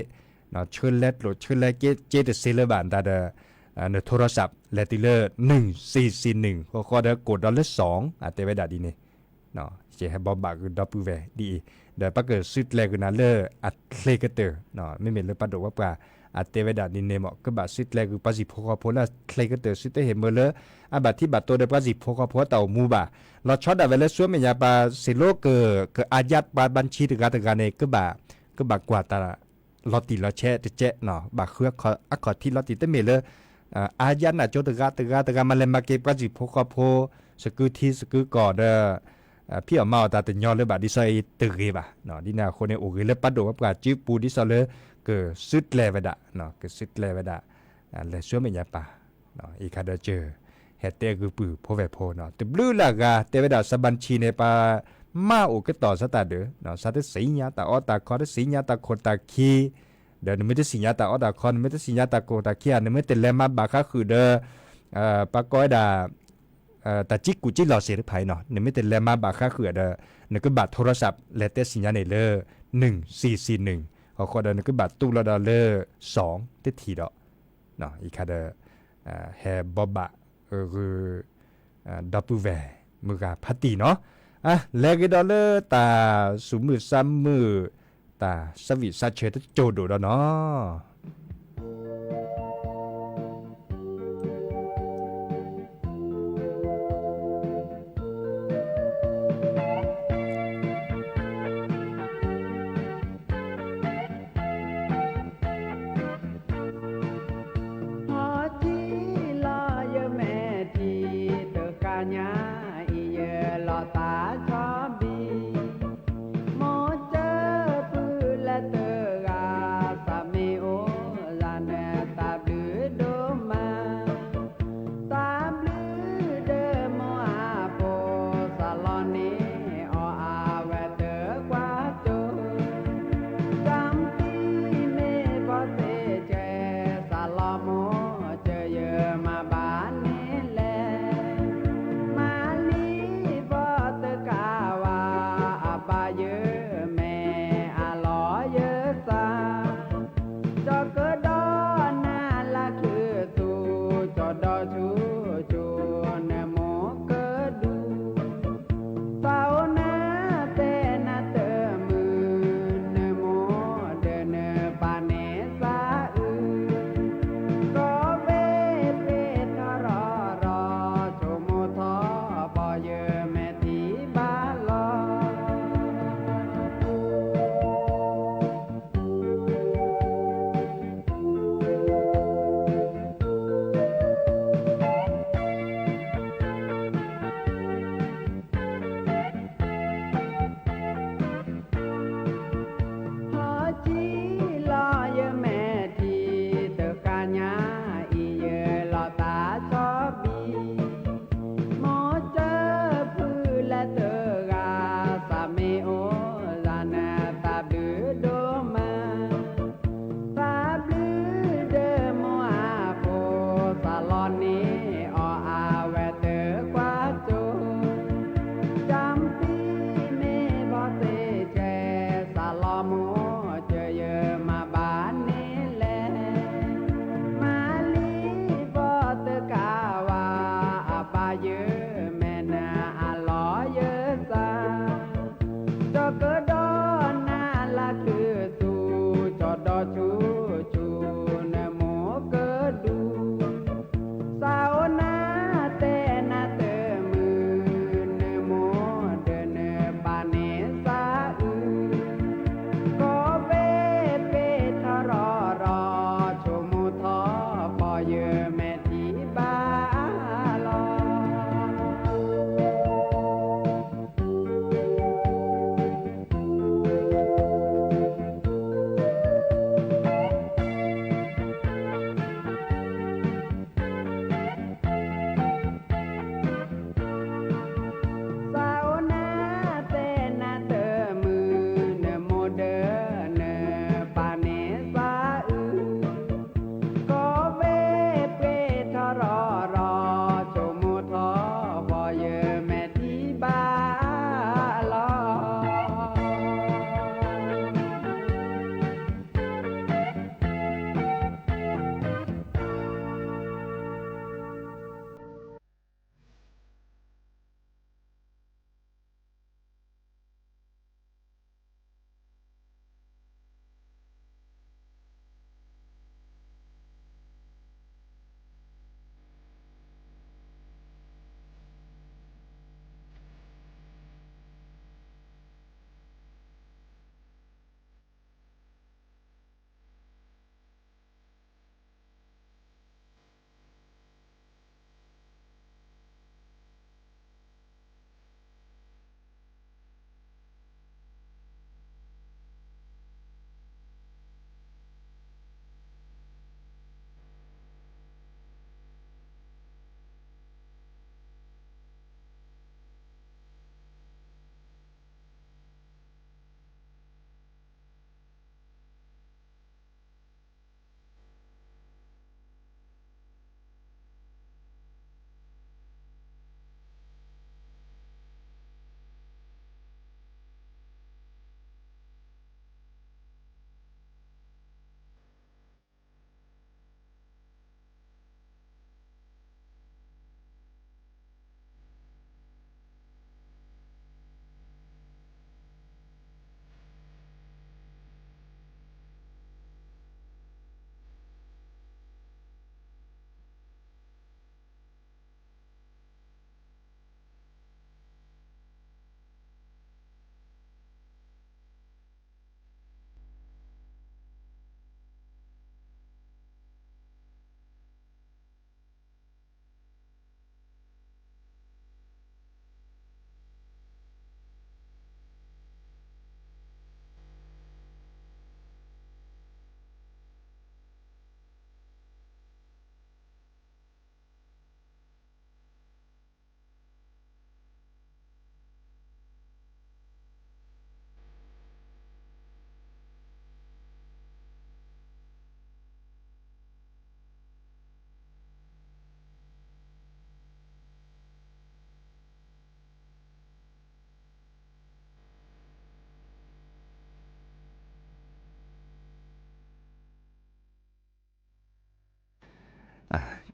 နစ့ ဆၢလဲၤကျိာ်ဆၢလဲၤစ့တစ့လၢၤဘၣ်နတၢ်ဒီး နထိရစးလဲၤတုၤလၢ နုၢ်စံစံနုၢ် ဃီဃီဒီးကိးဒီးလၢစီၤ အတဲဝဲဒၣ်ဒ်န့ၣ် ယဟဲဘိးဘၣ်ဂ့ၤဒီပုၢ်ဝဲၢ်ဒ်အံၤ, ဒီးပကစုၣ်ကျဲၤဂုာ်နၤလၢအချ့ကတၢၢ်, မ့မ့ၢ်လၢပှၤဒိၣ်ဝဲပှၤ အတဲဝဲဒၣ်ဒ်န့ၣ်မ့ၢ် ကဘၣ်စုၣ်ကျဲၤဂုာ်ပှၤစံၣ်ဖိဃီဖိလၢအချ့ကတၢၢ် စုတဟ့ၣ်မၢလၢ အဘၣ်ထံဘၣ်တိၤဒီးပှၤစံၣ်ဖိဃီဖိအတၢ်အိၣ်မူဘၣ်. လီၤဆီဒၣ်ဝဲလၢဆူမဲာ်ညါပှၤစံးလိက ကအါယါပှၤဘၣ်ဆံးတဂၤတဂၤန့ၣ် ကဘၣ် ကဘၣ်ကွၢ်တၢ်လီၤတံၢ်လီၤဆဲးတကဲး, ဘၣ်ဃုအခီၣ်ထံးလီၤတံၢ် တမ့ၢ်လၢ အါယါနးကၠိတဂၤတဂၤတဂၤ မၤလဲၤမၤက့ၤပှၤစံၣ်ဖိဃီဖိ စကူထံစကူကီၢ်ဒီး ဖံးအီၣ်မၤအီၣ်တၢ်တညီလၢၤဘၣ် ဒ်သိးအံၤတဂ့ၤဘၣ်. ဒ်န့ၣ်အဃိန့ၣ် အိၣ်ဂ့ၤလၢပှၤဒိၣ်ဝဲပှၤစုပူၤ ဒ်သိးလၢ ကစုၣ်ကျဲၤဝဲဒၣ်, ကစုၣ်ကျဲၤဝဲဒၣ် လဲၤဆူမဲာ်ညါပှၤ အံၤခါဒီးစၢၤ ဟဲတဲဂုာ်ပုၢ်ဖိဝဲၢ်ဖိနီၤ တဘျုးလၢ်ဂၤ တဲဝဲဒၣ် စီၤဘၣ်ဆံးန့ၣ် ပှၤမၤအိၣ်ကတီၢ်စးတၢ်ဒုး စီၤတသ့ၣ်ညါတၢ်အီၣ်တၢ်ခီ တသ့ၣ်ညါတၢ်ခိၣ်တၢ်ခံ ဒီးနမ့ၢ်တသ့ၣ်ညါတၢ်အီၣ်တၢ်ခီ နမ့ၢ်တသ့ၣ်ညါတၢ်ခိၣ်တၢ်ခံဧါ နမ့ၢ်တလဲၤမၤဘၣ်ဃးဃုာ်ဒီး ပှၤကိးဝဲဒၣ် တၢ်စံၣ်ကူၣ်စံၣ်လီၤစ့ၢ်တဖၣ်အံၤနီၤ နမ့ၢ်တလဲၤမၤဘၣ်ဃးဃုာ်ဒီး နကဘၣ်ထိရစးလဲၤတဲသ့ၣ်ညါန့ၣ်လၢ နုၢ်စံစံနုၢ် ဃီဃီဒီးနကဘၣ်တူၢ်လိာ်ဒီးလၢ စီၤတထံၣ်ဒီး အံၤခါဒီး ဟဲဘိးဘၣ်ဂုာ် ဒီပုၢ်ဝဲၢ်မုၢ်ဂၤဖးတံၢ်နီၤ လဲၤဂ့ၤဒီးလၢတၢ်သူၣ်မုာ်သးမုာ် တၢ်သးဝံၣ်သးဆၢတစိၢ်ဒိၣ်ဒီးနီၤ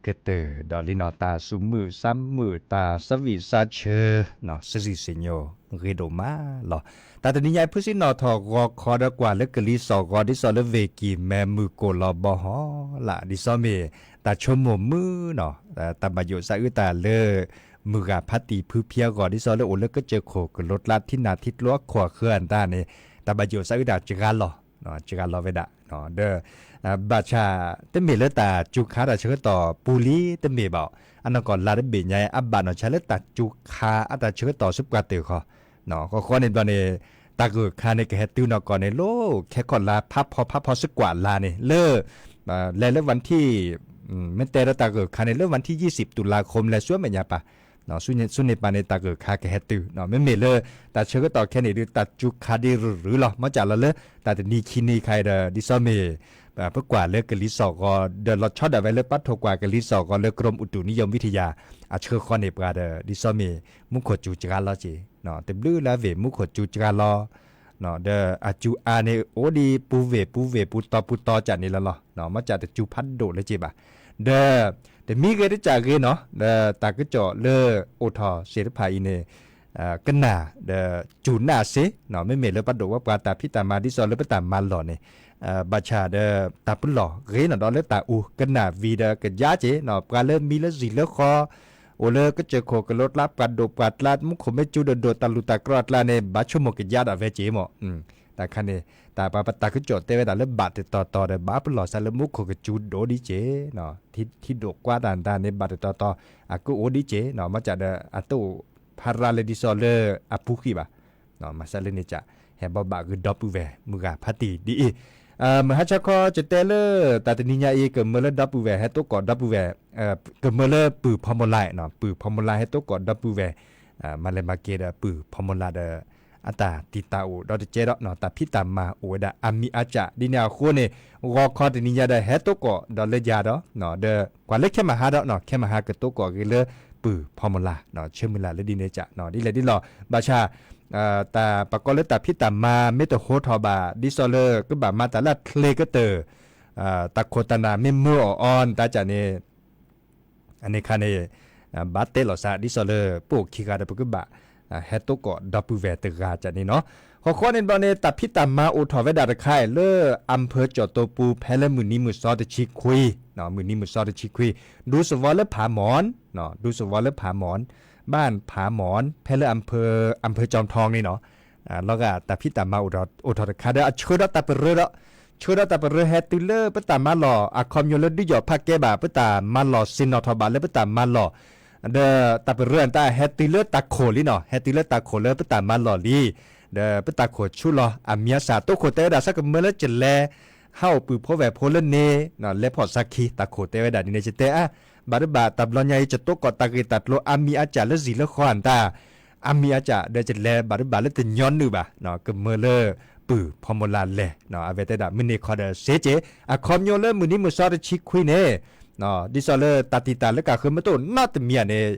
ကတၢၢ်ဒီးလံနီၤ တၢ်စူးမုၢ်စါမုၢ် တၢ်ဆၢဝံၣ်စါဆၢ စံးစံးညီ ဂ့ၤဒိၣ်မးလီၤ. တၢ်တနံၤညါအံၤ ဖုစံနီၣ်ထီၣ်ဂီၤခီဒီး ကွၢ်လၢကလံၤစိးဂီၤ ဒ်သိးလၢ ဝ့ၢ်ကံၢ်မဲ မုၢ်ကိၣ်လီၤဘီဟီလၢ် ဒ်သိးမ့ၢ် တၢ်ဆိကမိၣ်မုာ်နီၤ တၢ်ဘၣ်ယိၣ်စးအုးတၢ်လၢ မုၢ်ဂၤဖးတံၢ်ဖုဖံအဂီၢ် ဒ်သိးလၢအိၣ်လၢကစၢၢ်ခိၣ်ကလိကျါ ထံနၢ်ထံကျိအခိၣ်အဃၢၤအတၢ်န့ၣ် တၢ်ဘၣ်ယိၣ်စးအုးတၢ်စှၤလီၤ စှၤလီၤဝဲဒၣ် ဒီး ဘၣ်ဆၣ် တမ့ၢ်လၢတၢ်စူၤခါတၢ်ဆၢကတီၢ်ပူၤလံ တမ့ၢ်ဘၣ်. အနီၢ်ကီၢ်လါတဘ့ၣ်ညါ အဘၣ်နီၢ်ဆါလၢတၢ်စူၤခါအတၢ်ဆၢကတီၢ်ဆူပှၤတၢၢ်ဃီ ဃီဃီန့ၣ်ဘျီန့ၣ် တၢ်ဂၢၢ်ခါန့ၣ် ကဟဲတုၤနီၢ်ကီၢ်န့ၣ် လၢခဲခီၣ်လါ ဖးဖီဖးဖီစ့ၢ်ကီးလါန့ၣ် လၢ လဲၤလၢ วันที่ မ့ၢ်တဲဒီးတၢ်ဂၢၢ်ခါန့ၣ် လၢ วันที่ ยี่สิบ ตุลาคม လဲၤဆူမဲာ်ညါပၢ် ဆူန့ၣ်ပၢ်န့ၣ် တၢ်ဂၢၢ်ခါကဟဲတုၤ မ့မ့ၢ်လၢ တၢ်ဆၢကတီၢ်ခဲန့ၣ်ဒုး တၢ်စူၤခါဒံးရုရုလီၤ မ့ၢ်စ့ၢ်လီၤလၢ တၢ်တနံၤခံနံၤခါအံၤဒီး ဒ်သိးမ့ၢ် ပကွၢ်လၢကလံၤစိးဂီၤ ဒီးလီၤဆီဒၣ်ဝဲလၢပၢ်ထိၣ်ကွၢ်ကလံၤစိးဂီၤလၢ กรมอุตุนิยมวิทยา အဆှၢဃီန့ၣ်ပှၤဒီး ဒ်သိးမ့ၢ် မူခိၣ်စူၤစှၤလီၤက့ၤ တဘျုးလၢအဝ့ၢ် မူခိၣ်စူၤစှၤလီၤ ဒီးအစူၤအါန့ၣ်အိၣ်ဒံးပူၤဝ့ၢ်ပူၤဝ့ၢ် ပူၤတီၤပူၤတီၤကၢ်န့ၣ်လီၤလီၤ မ့ၢ်စ့ၢ်တစူၤဖးဒိၣ်လၢက့ၤဘၣ် ဒီး တမံၤဂ့ၤတစဲးဂ့ၤနီၤ ဒီးတၢ်ကစီၣ်လၢအိၣ်ထီၣ်သ့ၣ်တဖၣ်အံၤန့ၣ် ကနၣ်ဒီးစူၤနၢ်စ့ မ့မ့ၢ်လၢပှၤဒိၣ်ဝဲပှၤတၢ်ဖံးတၢ်မၤဒ်သိးလၢပတၢ်မၤလီၢ်န့ၣ် ဘၣ်ဆၣ်ဒီးတၢ်ပလီၢ်ဂ့ၤနီၤဒီးလၢတၢ်အူ ကနၣ်ဝံၤဒီးကယါက့ၤ ပှၤလၢမံလၢစံာ်လၢဃီ အိၣ်လၢကစၢၢ်ခိၣ်ကလိကျါ ပှၤဒိၣ်ပှၤကျါ မူခိၣ်မ့ၢ်စူၤဒိၣ်ဒိၣ် တၢ်လူၢ်တၢ်ကြီအကျါန့ၣ် ဘၣ်ဆိကမိၣ်ကယါဒၣ်ဝဲက့ၤမး တၢ်ခါန့ၣ် တၢ်ပှၤပတၢ်ကစီၣ်တဲဝဲဒၣ်လၢဘၣ်တတီၤတီၤဒီး ဘၣ်ပလီၢ်စးလၢမူခိၣ်ကစူၤဒိၣ်ဒံးက့ၤ ထံဒိၣ်ကွါတၢ်တၢ်န့ၣ် ဘၣ်တတီၤတီၤ အကအိၣ်ဒံးက့ၤ မ့ၢ်စ့ၢ်ဒီး အတအိၣ်ဖးရါလၢဒ်သိးလၢအပူၤဃံဘၣ် မၤစၢ်လၢန့ၣ်ကၢ် ဟဲဘီဘၣ်ဂ့ၤဒီပုၢ်ဝဲၢ် မုၢ်ဂၤဖးတံၢ်ဒ်အံၤ မုၢ်ဟါဆါခီ ကတဲလၢ တၢ်တနံၤညါအံၤ ကမၢလၢဒီပုၢ်ဝဲၢ် ဟဲတိကိးဒီပုၢ်ဝဲၢ် ကမၢလၢပုၢ်ဖီမိလါ ပုၢ်ဖီမိလါဟဲတိကိးဒီပုၢ်ဝဲၢ် မၤလဲၤမၤက့ၤဒီးပုၢ်ဖီမိလါဒီး အတၢ်တံာ်တာ်အိၣ်ဒီးတကဲဒီး တၢ်ဖံးတၢ်မၤအိၣ်ဝဲဒၣ် အါမံၤအါကၢ် ဒ်န့ၣ်အဃိန့ၣ် ဂီၤခီတနံၤညါဒီး ဟဲတိကိးဒီးလၢယၤဒီး ဒီးကွၢ်လၢခဲမဟါဒီး ခဲမဟါကတိကိးက့ၤလၢပုၢ်ဖီမိလါ ဆၢမုၢ်လၢ်လၢဒ်န့ၣ်ကၢ် ဒ်လဲၣ်ဒ်လဲၣ် ဘၣ်ဆၣ် တၢ်ပကိးလၢတၢ်ဖံးတၢ်မၤမ့ၢ်တဟိထီၣ်ဘၣ် ဒ်သိးလၢကဘၣ်မၤတၢ်လၢအချ့ကတၢၢ် တၢ်ခိၣ်တၢ်နၢ်မ့ၢ်မၢအီၤအီၤ နတၢ်ကၢ်န့ၣ် အန့ၣ်ခါန့ၣ် ဘၣ်တဲလီၤစး ဒ်သိးလၢပအိၣ်ခံဂၤဒီးပကဘၣ် ဟဲတိကိးဒီပုၢ်ဝဲၢ်တဂၤကၢ်န့ၣ်နီၤ ဃီဃီန့ၣ်ဘျီန့ၣ် တၢ်ဖံးတၢ်မၤအိၣ်ထီၣ်ဝဲဒၣ်တခါအံၤ လၢအမ်ၣ်ဖၢၣ်ကၠီၣ်တိပူၤ ဖဲလၢမုၢ်နံၤမုၢ်သီတဆံခွံ မုၢ်နံၤမုၢ်သီတဆံခွံ ဒူသဝီလၢဖးမီၢ် ဒူသဝီလၢဖးမီၢ် ဘၣ်ဖးမီၢ် ဖဲလၢအမ်ၣ်ဖၢၣ် အမ်ၣ်ဖၢၣ်ကၠီၣ်ထီၣ်န့ၣ်နီၤ လီၤဂာ်တၢ်ဖံးတၢ်မၤအိၣ်ထီၣ်တခါဒီး အဆှၢဒီးတၢ်ပရၢဒီး ဆှၢဒီးတၢ်ပရၢဟဲတုၤလၢပတၢ်မၤလီၢ် အခီပညီလၢဒုးယီၣ်ဖးကဲဘၣ် ပတၢ်မၤလီၢ် ဆ့ၣ်နီၤထီၣ်ဘၣ်လၢပတၢ်မၤလီၢ် ဒီးတၢ်ပရၢအတၢ်ဟဲတုၤလၢတၢ်ခိၣ်လံနီၤ ဟဲတုၤလၢတၢ်ခိၣ်လၢပတၢ်မၤလီၢ်လံ ဒီးပတၢ်ခိၣ်ဆူလီၤ အမံၤအါစၢ် တိခိၣ်တဲဝဲဒၣ် ဆၢကမၢလၢကလဲၤ ဟးအိၣ်ပုၢ်ဖိဝဲၢ်ဖိလၢန့ၣ် လဲၤဖီၣ်စၢ်ခံ တၢ်ခိၣ်တဲဝဲဒၣ်ဒ်န့ၣ် ယတဲအါ ဘၣ်တဘၣ်တၢ်ဘျီညါအံၤ ယတိကိးတၢ်ဂ့ၢ်တၢ်ကျိၤ အါမံၤအါစၢ်လၢစံာ်လၢဃီအတၢ် အါမံၤအါစၢ်ဒီး ယလဲၤဘၣ်တဘၣ်လၢတညီနုၢ်ဘၣ် ကမၢလၢပုၢ်ဖီမိလါလဲၣ် အဝဲတဲဒၣ် မုၢ်နံၤခီဒီးစ့က့ၤ အခီပညီလၢမုၢ်နံၤမုၢ်သီတဆံခွံန့ၣ် ဒ်သိးလၢတၢ်တံာ်တာ်လၢကၢ်ဃၢၤမ့ၢ်တအိၣ်နီတမံၤဧါန့ၣ်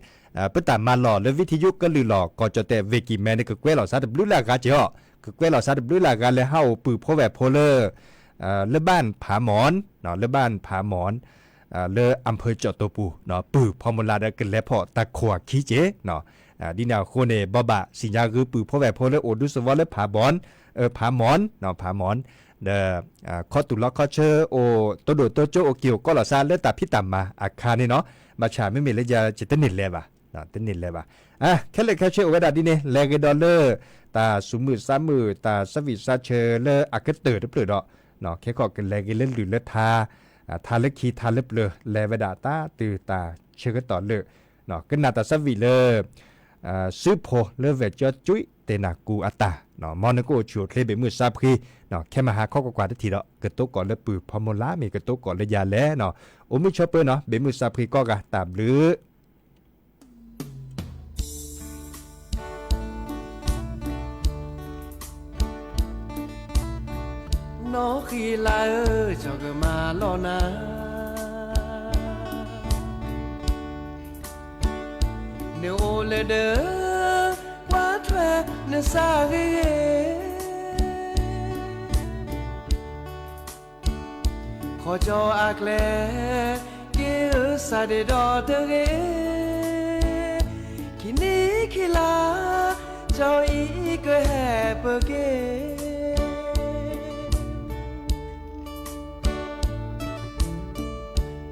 ပတၢ်မၤလီၢ်လၢ ဝံထယုကလုၢ်လီၢ် ကီၢ်ကၠီၣ်တဲၣ် ဝ့ၢ်ကံၢ်မဲန့ၣ် ကကွဲးလီၤစးတဘျုးလၢအဂၤက့ၤအီၤ ကကွဲးလီၤစးတဘျုးလၢအဂၤလဲၤဟးအိၣ်ပုၢ်ဖိဝဲၢ်ဖိလၢ လၢဘၣ်ဖးမီၢ် လၢအမ်ၣ်ဖၢၣ်ကၠီၣ်တိပူၤ ပုၢ်ဖီမိလါဒီးကလဲၤဖီၣ်တၢ်ခိၣ်အခံက့ၤ ဒ်န့ၣ်အဃိန့ၣ် ဘီဘၣ်စံၣ်ညါဂုာ်ပုၢ်ဖိဝဲၢ်ဖိလၢအိၣ်ဒူသဝီလၢဖးမီၢ် ဖးမီၢ် ဖးမီၢ် ဒီး ခီတူၢ်လီခီဆၢအိၣ်တိၢ်ဒိၣ်တိၢ်ကၠိအိၣ်က့ၤအိၣ်ကီးလီၤစး လၢတၢ်ဖံးတၢ်မၤအခါန့ၣ်နီၤ ဘၣ်ဆၣ်မ့မ့ၢ်လၢယၤ ယတန့ၢ်လဲၤဘၣ် တန့ၢ်လဲၤဘၣ် ခဲလၢာ်ခဲဆ့အိၣ်ဝဲဒၣ်ဒ်န့ၣ် လဲၤဂ့ၤဒီးလၢ တၢ်စူးမုၢ်စါမုၢ် တၢ်ဆၢဝံၣ်စါဆၢလၢအကတၢၢ်တဖျၢၣ်ဒီး ခဲခီကလဲၤဂ့ၤလၢလုၢ်လၢထါ ထါလၢခံထါလၢပျၢၤ လဲၤဝဲဒၣ်တၢ်တုၤတၢ်ဆၢကတီၢ်လၢ ကနၣ်တၢ်ဆၢဝံၣ်လၢ စုဖိလၢဝဲၢ်ကၠီကွံာ်တဲနၢ်ကူအတၢ် မ်နကအိၣ်ဆူၣ်အိၣ်ချ့ဘၣ်မုၢ်သးဖှံ ခဲမဟါခီကွၢ်ကွၢ်တထံၣ်ဒီး ကတိကိးလၢပုၢ်ဖီမိလါ မ့ၢ်ကတိကိးလၢယၤလဲၣ် အိၣ်မုာ်ဆိးပၢၤနီၤ ဘၣ်မုၢ်သးဖှံကိးဂၤ တၢ်ဘျုး နီၢ်ဃံလၤဧၢ, ယွၤကမၤလီၤနၤ, နအိၣ်လၢဒၢး ကွၢ်ထွဲနသးဂ့ၤဂ့ၤ, ခီကၠီအကျဲ အ့ၣ် စးဒ့းဒီးတဂ့ၤ, ခံနံၣ်ခံလါ ကၠီအံၤကဟဲပက့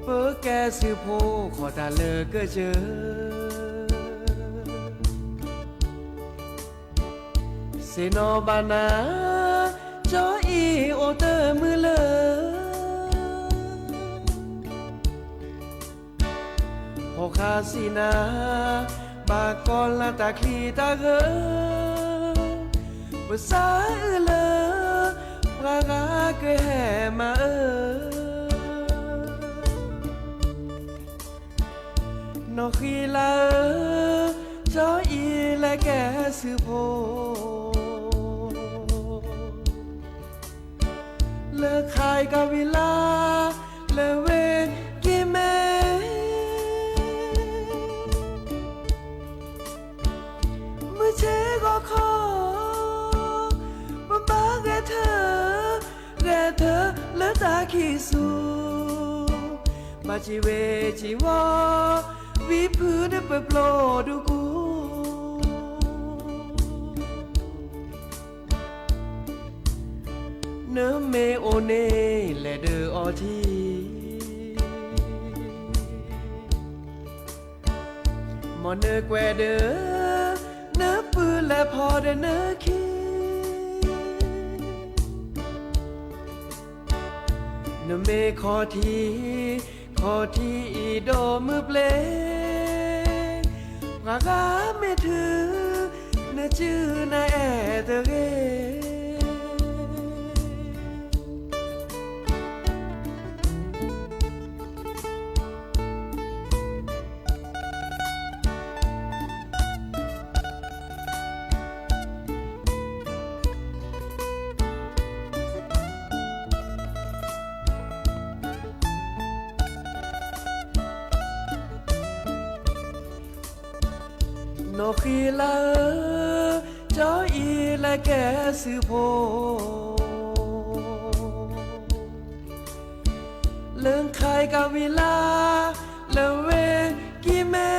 ၤ ပကဲစုဖိ ဃီၤတၢ်လၢကစၢၢ် စ့ၢ်နီၣ်ဘၣ်နၤ ကၠီအံၤအိၣ်တမုာ်လၢ ဖီၣ်ဃာ်စံးနၤ ဘၣ်ကီၤလၤတၢ်ချံတၢ်ဂၢၢ် ပစးအုးလၢ ပှၤဂၤကဟဲမၤအၢ နီၢ်ဃံလၤဧၢ, ကၠီအံၤလဲၤကဲစုဖိ လၢခါအံၤကဝံၤလါ လၢဝ့ၢ်ကံၢ်မဲ မုၢ်ဆ့ၣ်ဂီၤခီ ပဘၣ်ဂဲၤထၢၣ် ဂဲၤထၢၣ်လၢတၢ်ခံးဆူၣ် ဘၣ်စံးဝ့စံးဝီ ဝံဖုန့ၣ်ပပျိဒူကူ နမ့ၢ်အိၣ်န့ၣ် လဲၤဒၢအီထံ မ်နကွဲးဒၢ နပုၢ်လဲၤဖီဒီးနခံ နမ့ၢ်ခီၣ်ထံး ခီၣ်ထံးအံၤဒိၣ်မုၢ်ပျ့ၤ ပှၤဂၤမ့ၢ်ထုး နစုနအဲၣ်တဂ့ၤ နီၢ်ဃံလၤဧၢ, ကၠီအံၤလဲၤကဲစုဖိ, လၢခါအံၤကဝံၤလါ လၢဝ့ၢ်ကံၢ်မဲ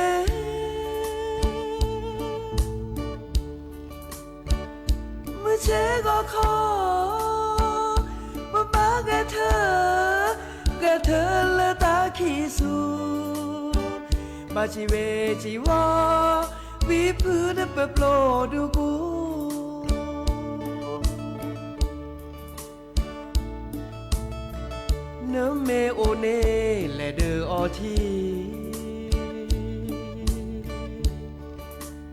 မုၢ်ဆ့ၣ်ဂီၤခီ ပဘၣ်ဂဲၤထၢၣ် ဂဲၤထၢၣ်လၢတၢ်ခံးဆူၣ်, ဘၣ်စံးဝ့စံးဝီ ဝံဖုန့ၣ်ပပျိဒူကူ နမ့ၢ်အိၣ်န့ၣ် လဲၤဒၢအီ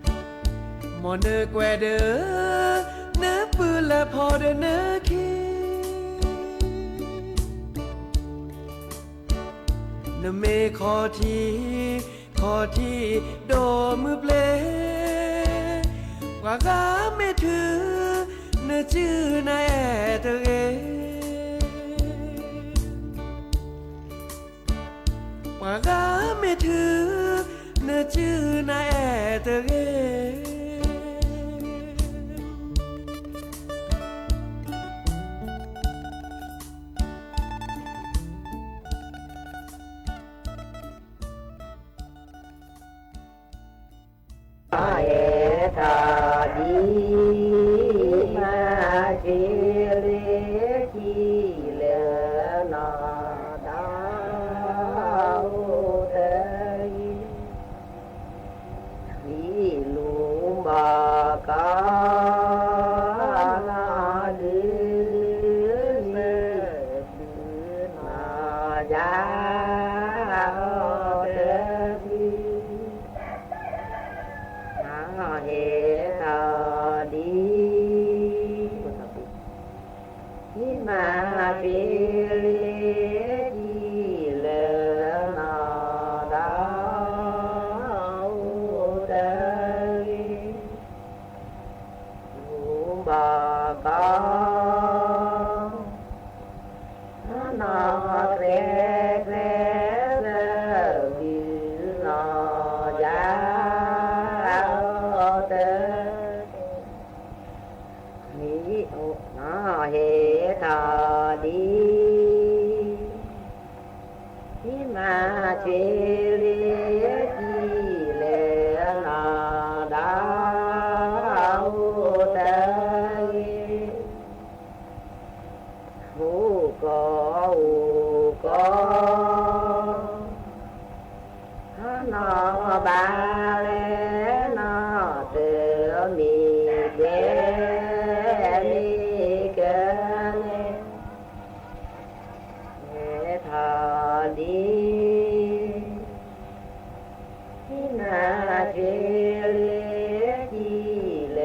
ထံ, မ်နကွဲးဒၢ နပုၢ်လဲၤဖီဒီးနခံ, နမ့ၢ်ခီၣ်ထံး ခီၣ်ထံးဒိၣ်မုၢ်ပျ့ၤ, ပှၤဂၤမ့ၢ်ထုး နစုနအဲၣ်တဂ့ၤ. ပှၤဂၤမ့ၢ်ထုး နစုနအဲၣ်တဂ့ၤ. ဟဲထီၣ်ဒံး မၤက့ၤလၢကံၢ်လၢနီၢ်ဒီး အိၣ်တဂ့ၤ ဟံးလူၤဘီကီး နီၢ်ဒုးလၢ နီၢ်ယၤ အိၣ်တဂ့ၤ ဟဲထီၣ်ဒံး ဟံးမၤက့ၤလၢကံၢ်လၢနီၢ်ဒီး အိၣ်တဂ့ၤ လူၤဘီကီး နီၢ်ကျဲၤကျဲၤ စၢၤဘုးနီၢ်ယၤ အိၣ်တဂ့ၤ ဟဲထီၣ်ဒံး ဟံးမၤ ပၢ်လဲၣ်နီၤ တမ့ၢ်ကျဲမ့ၢ်ကလဲၣ် ဟဲထီၣ်ဒ် နၤက့ၤလၢ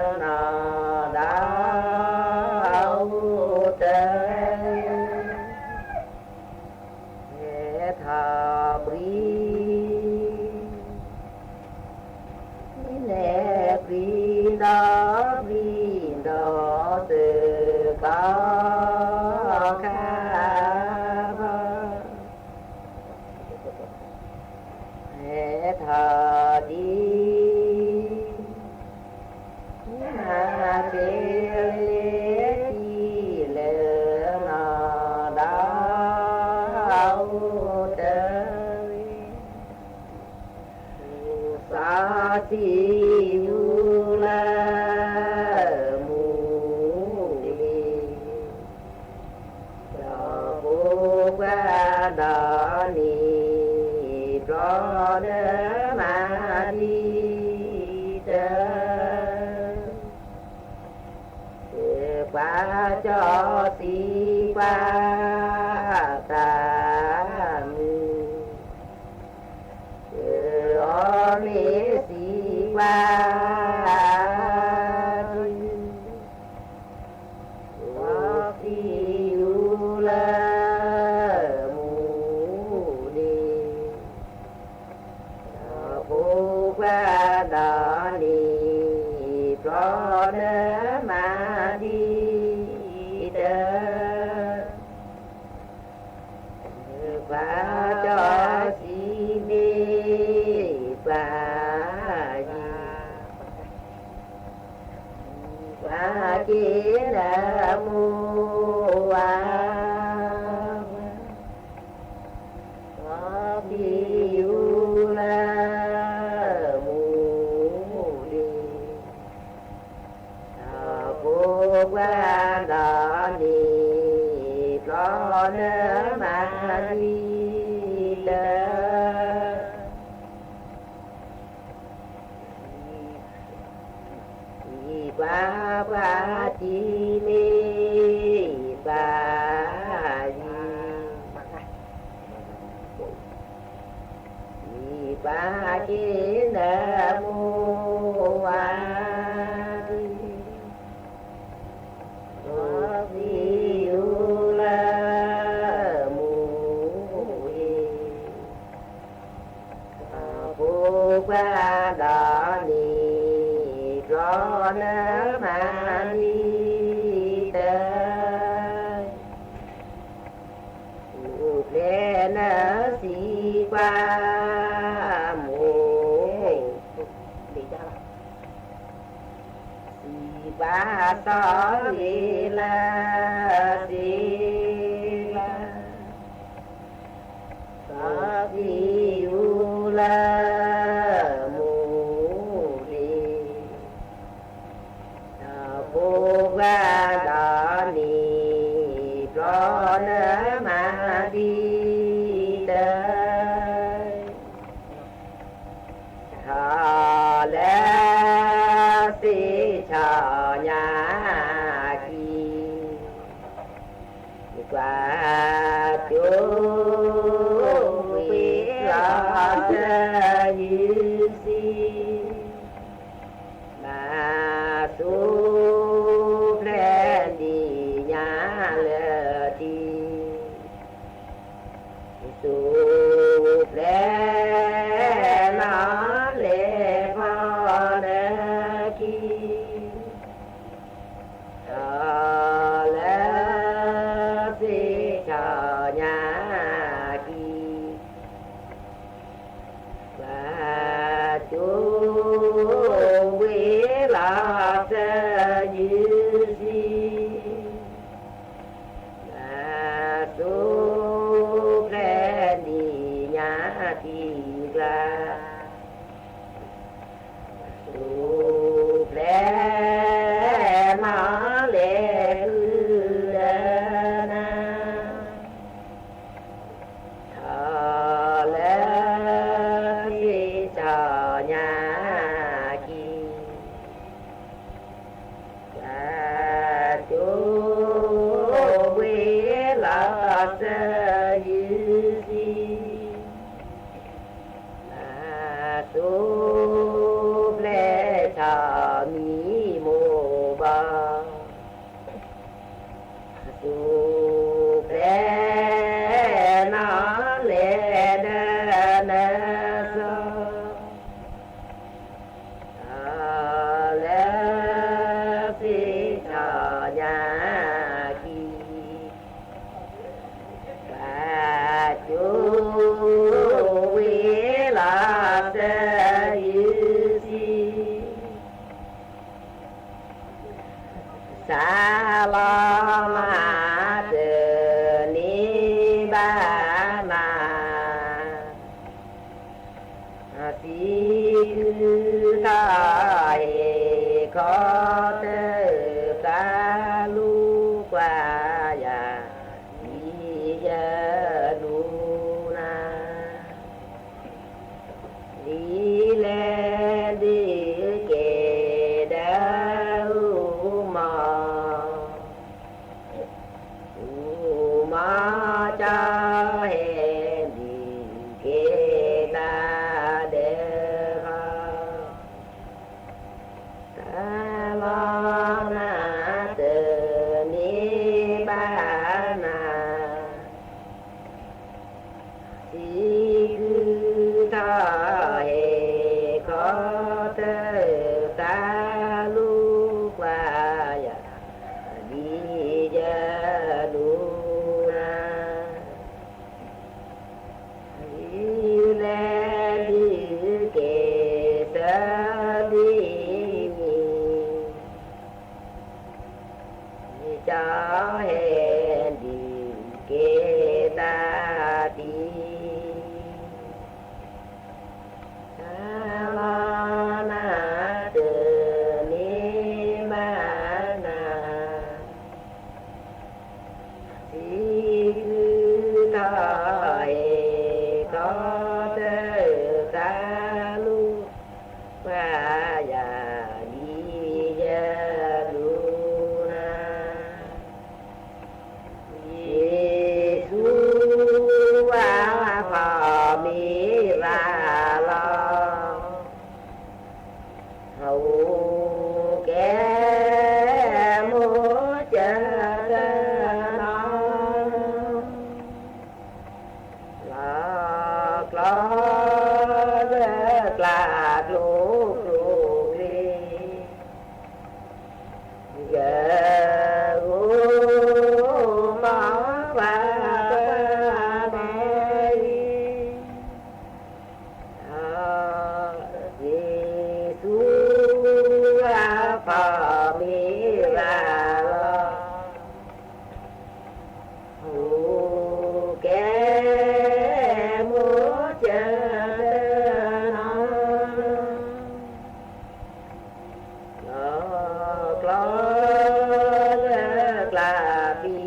နၤဒီးအိၣ်တၢ် ဟဲထီၣ်ပှံၤ နဲၣ်ပှံၤဒီးပှံၤဒီးသုးကီၢ်ခါ ဟဲထီၣ်ဒ် နၤက့ၤလၢကံလၢနီၢ်ဒီးအိၣ်တၢ် စီၤစံယိၤလၢမူဒ့ ဒီးဖိခွါဒီးန့ၣ် ပျီနမၤဒ်တၢ် ပှၤကၠီစံးပှၤတၢ်မုၢ် အီၤမ့ၢ်စံးပှၤ စီၤစံယိၤလၢမူဒ့ ဒီးဖိခွါဒီးန့ၣ် ပျီနမၤဒ်တၢ် ပှၤကၠီစံးန့ၣ် ပှၤယံၤ ပှၤက့ၤနမိၢ်ဝါ စီၤစံယိၤလၢမူဒ့ ဒီးဖိခွါဒီးန့ၣ် ပျီနမၤဒ်တၢ် စံးပှၤ ပှၤစံးန့ၣ် ပှၤယံၤ စံးပှၤက့ၤနမိၢ်ဝါ စီၤစံယိၤလၢမူဒ့ ဒီးဖိခွါဒီးန့ၣ် ပျီနမၤဒ်တၢ် အိၣ်ဖျဲၣ်နစံးပှၤမိၢ် စံးပှၤစီၤဝ့ၤလၢစ့လး စီၤစံယိၤလၢမူဒ့ ဒီးဖိခွါဒီးန့ၣ် ပျီနမၤဒ်တၢ် ထီၣ်လၢစ့ၣ်ဆီညါကံ ကွၢ်ကၠိဝ့ၤလီၤတယုၢ်စံ ဘၣ်စိၤဖျဲၣ်ဒံးညါလၢတံ စိၤဖျဲၣ်လီၤလဲၤဖီနခံ ထီၣ်လၢစ့ၣ်ဆီညါကံ ကွၢ်ကၠိဝ့ၤလီၤတယုၢ်စံ ဘၣ်စိၤဖျဲၣ်ဒံးညါတံၢ်ကျါ စိၤဖျဲၣ်လီၤလဲၤဃုာ်ဒီးနၤ ထီၣ်လၢ စ့ၣ် ယုၢ်စံ, အစိၤဖျဲးထီၣ်မံမိၢ်ဘီ, အစိၤဖျဲးနီၣ်လဲၤဒီးနၢ်စီၤ လၢသ့ၣ်ထီၣ်ညါခံ, ပှၤကၠိဝ့ၤလီၤစၢၤယုၢ်စံ, စးလီၤမၤတန့ၢ်ဘၣ်နၤ စံးကုထီၣ်ဟ့ၣ်ခီတၢ်သးလူၤကွၢ်ယၤ, ဒ်ယလူၤနၤ, ဒ်လဲၣ်ဒုးကဲဒၣ်အူမီၢ် အူမီၢ်ကၠီဟဲဒုးကဲတၢ်ဒဲး, စးလီၤမၤတန့ၢ်ဘၣ်နၤ စံးကုထီၣ်ဟ့ၣ်ခီတၢ်သးလူၤကွၢ်ယၤ, ဒ်ယလူၤနၤ, ဒ်လဲၣ်ဒုးကဲစၢ်ဒ်အံၤ ကၠီဟဲဒုးကဲတၢ်တံၢ်, စးလီၤနၤတန့ၢ်ဘၣ်နၤ စံးကုထီၣ်ဟ့ၣ်ခီတၢ်သးလူၤကွၢ်ယၤ, ဒ်ယလူၤနၤ, ယ့ၣ်ၡူးအဖီမ့ၢ်ရၤလီၤ အိၣ်ကဲမိၢ်စၢၤတနီၤ, လီၤကျီလၢကျါကျိၤကျိၤကျ့ၤ, ယဂိၢ်မီၢ်ပှၤပှၤမၤအံၤ, ယ့ၣ်ၡူးအဖီမ့ၢ်ရၤလီၤ အိၣ်ကဲမိၢ်စၢၤတနီ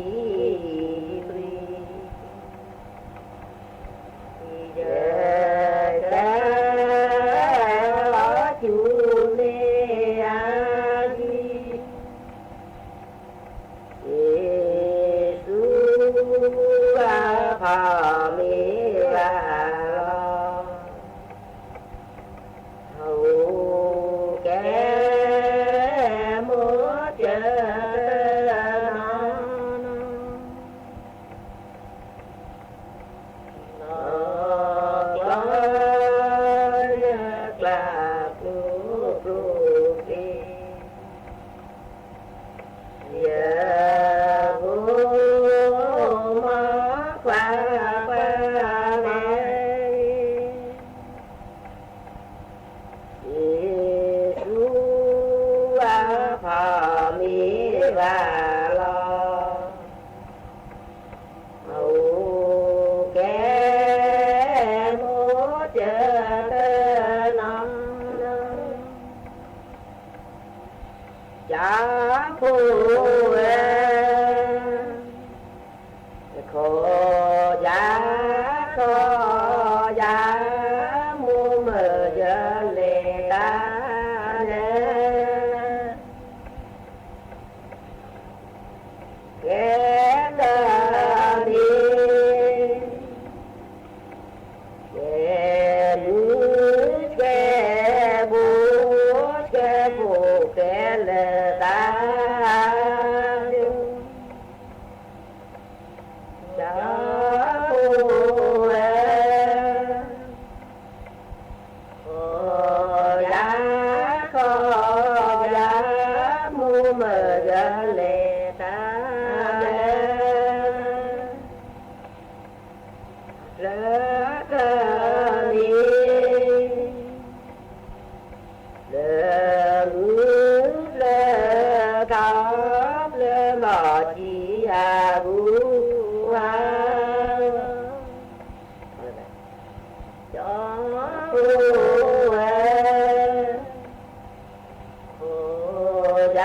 ၤ, လီၤကျီလၢကျါပံၤပြံၤ, ယတဲလီၤဆူန့ၢ်အါဒံ ယ့ၣ်ၡူးအဖီမ့ၢ်ရၤလီၤ, အိၣ်ကဲမိၢ်စၢၤတနီၤ, လီၤကျီလၢကျါကျိၤကျိၤကျ့ၤ, ယဂိၢ်မီၢ်ပှၤပှၤမၤအံၤ, ယ့ၣ်ၡူးအဖီမ့ၢ်ရၤလီၤ, အိၣ်ကဲမိၢ်စၢၤတနီၤ, ကၠီဖိဝဲ ခိၣ်ယၤခိၣ်ယၤ, မိၢ်မၢယလဲၤတၢ်လဲၤ, ကဲတၢ်န့ၣ် လၢတနံၤ လၢမုၢ်ဖျၢၣ်ထီၣ် ဖျၢၣ်လီၤဆံအပူၤဧါ, ကၠီဖိဝဲ ခိၣ်ယၤ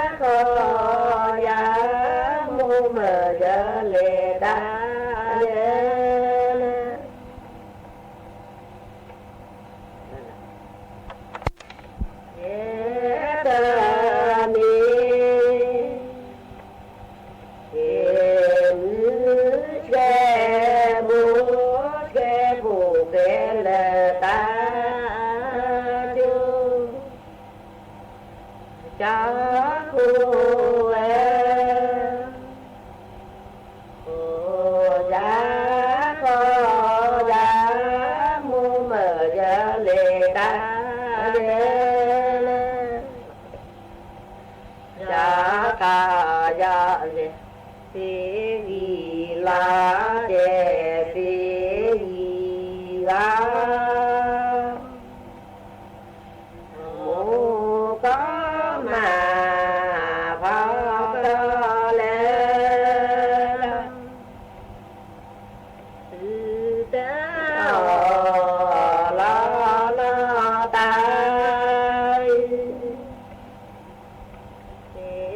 ခီယၤ မိၢ်မၢယလဲၤတၢ်လဲၤ ကဲတနံၤ ကဲမုၢ်ကဲဘိ ကဲမိၢ်ကဲဖိ ကဲလဲၤတၢ်ကၠိ ကၠီဖိဝဲ ခိၣ်ယၤခီယၤ မိၢ်မၢယလဲၤတၢ်လဲၤ ယၤခီယၤလဲၤ သ့ဂံၤလၤကဲသ့ဂံၤဂၤ မိၢ်ကီမး ဖီကီလဲၤ သု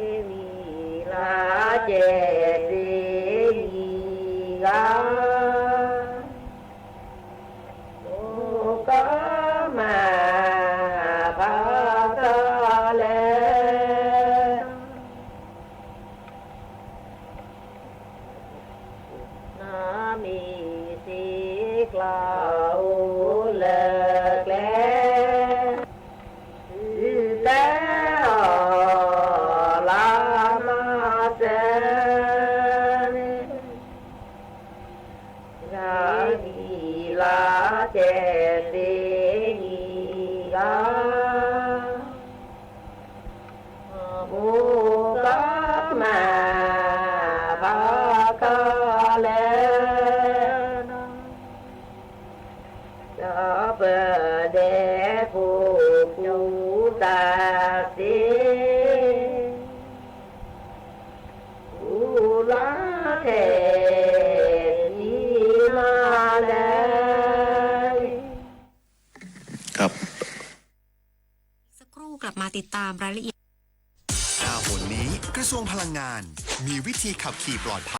တၢ်အီၣ်လီၤလီၤတၢ်အံၤ သ့ဂံၤလၤကဲသ့ဂံၤဂၤ မိၢ်ကီမး ဖီကီလဲၤ နီၢ်မံၤစ့ကျီအိၣ်လၢကျဲ သုတၢ်အီၣ်လီၤနီၢ်စၢၤ ယၤဂံၤလၤကဲသ့ဂံၤဂၤ မိၢ်ကီမး ဖီကီလဲၤ ဒီးပဒဲဖိကူတၢ်စ့ ကူလီၤထဲး ထံနီၤလဲၣ် ครับ สักครู่กลับมาติดตามรายละเอียด หน้าฝนนี้กระทรวงพลังงานมีวิธีขับขี่ปลอดภัย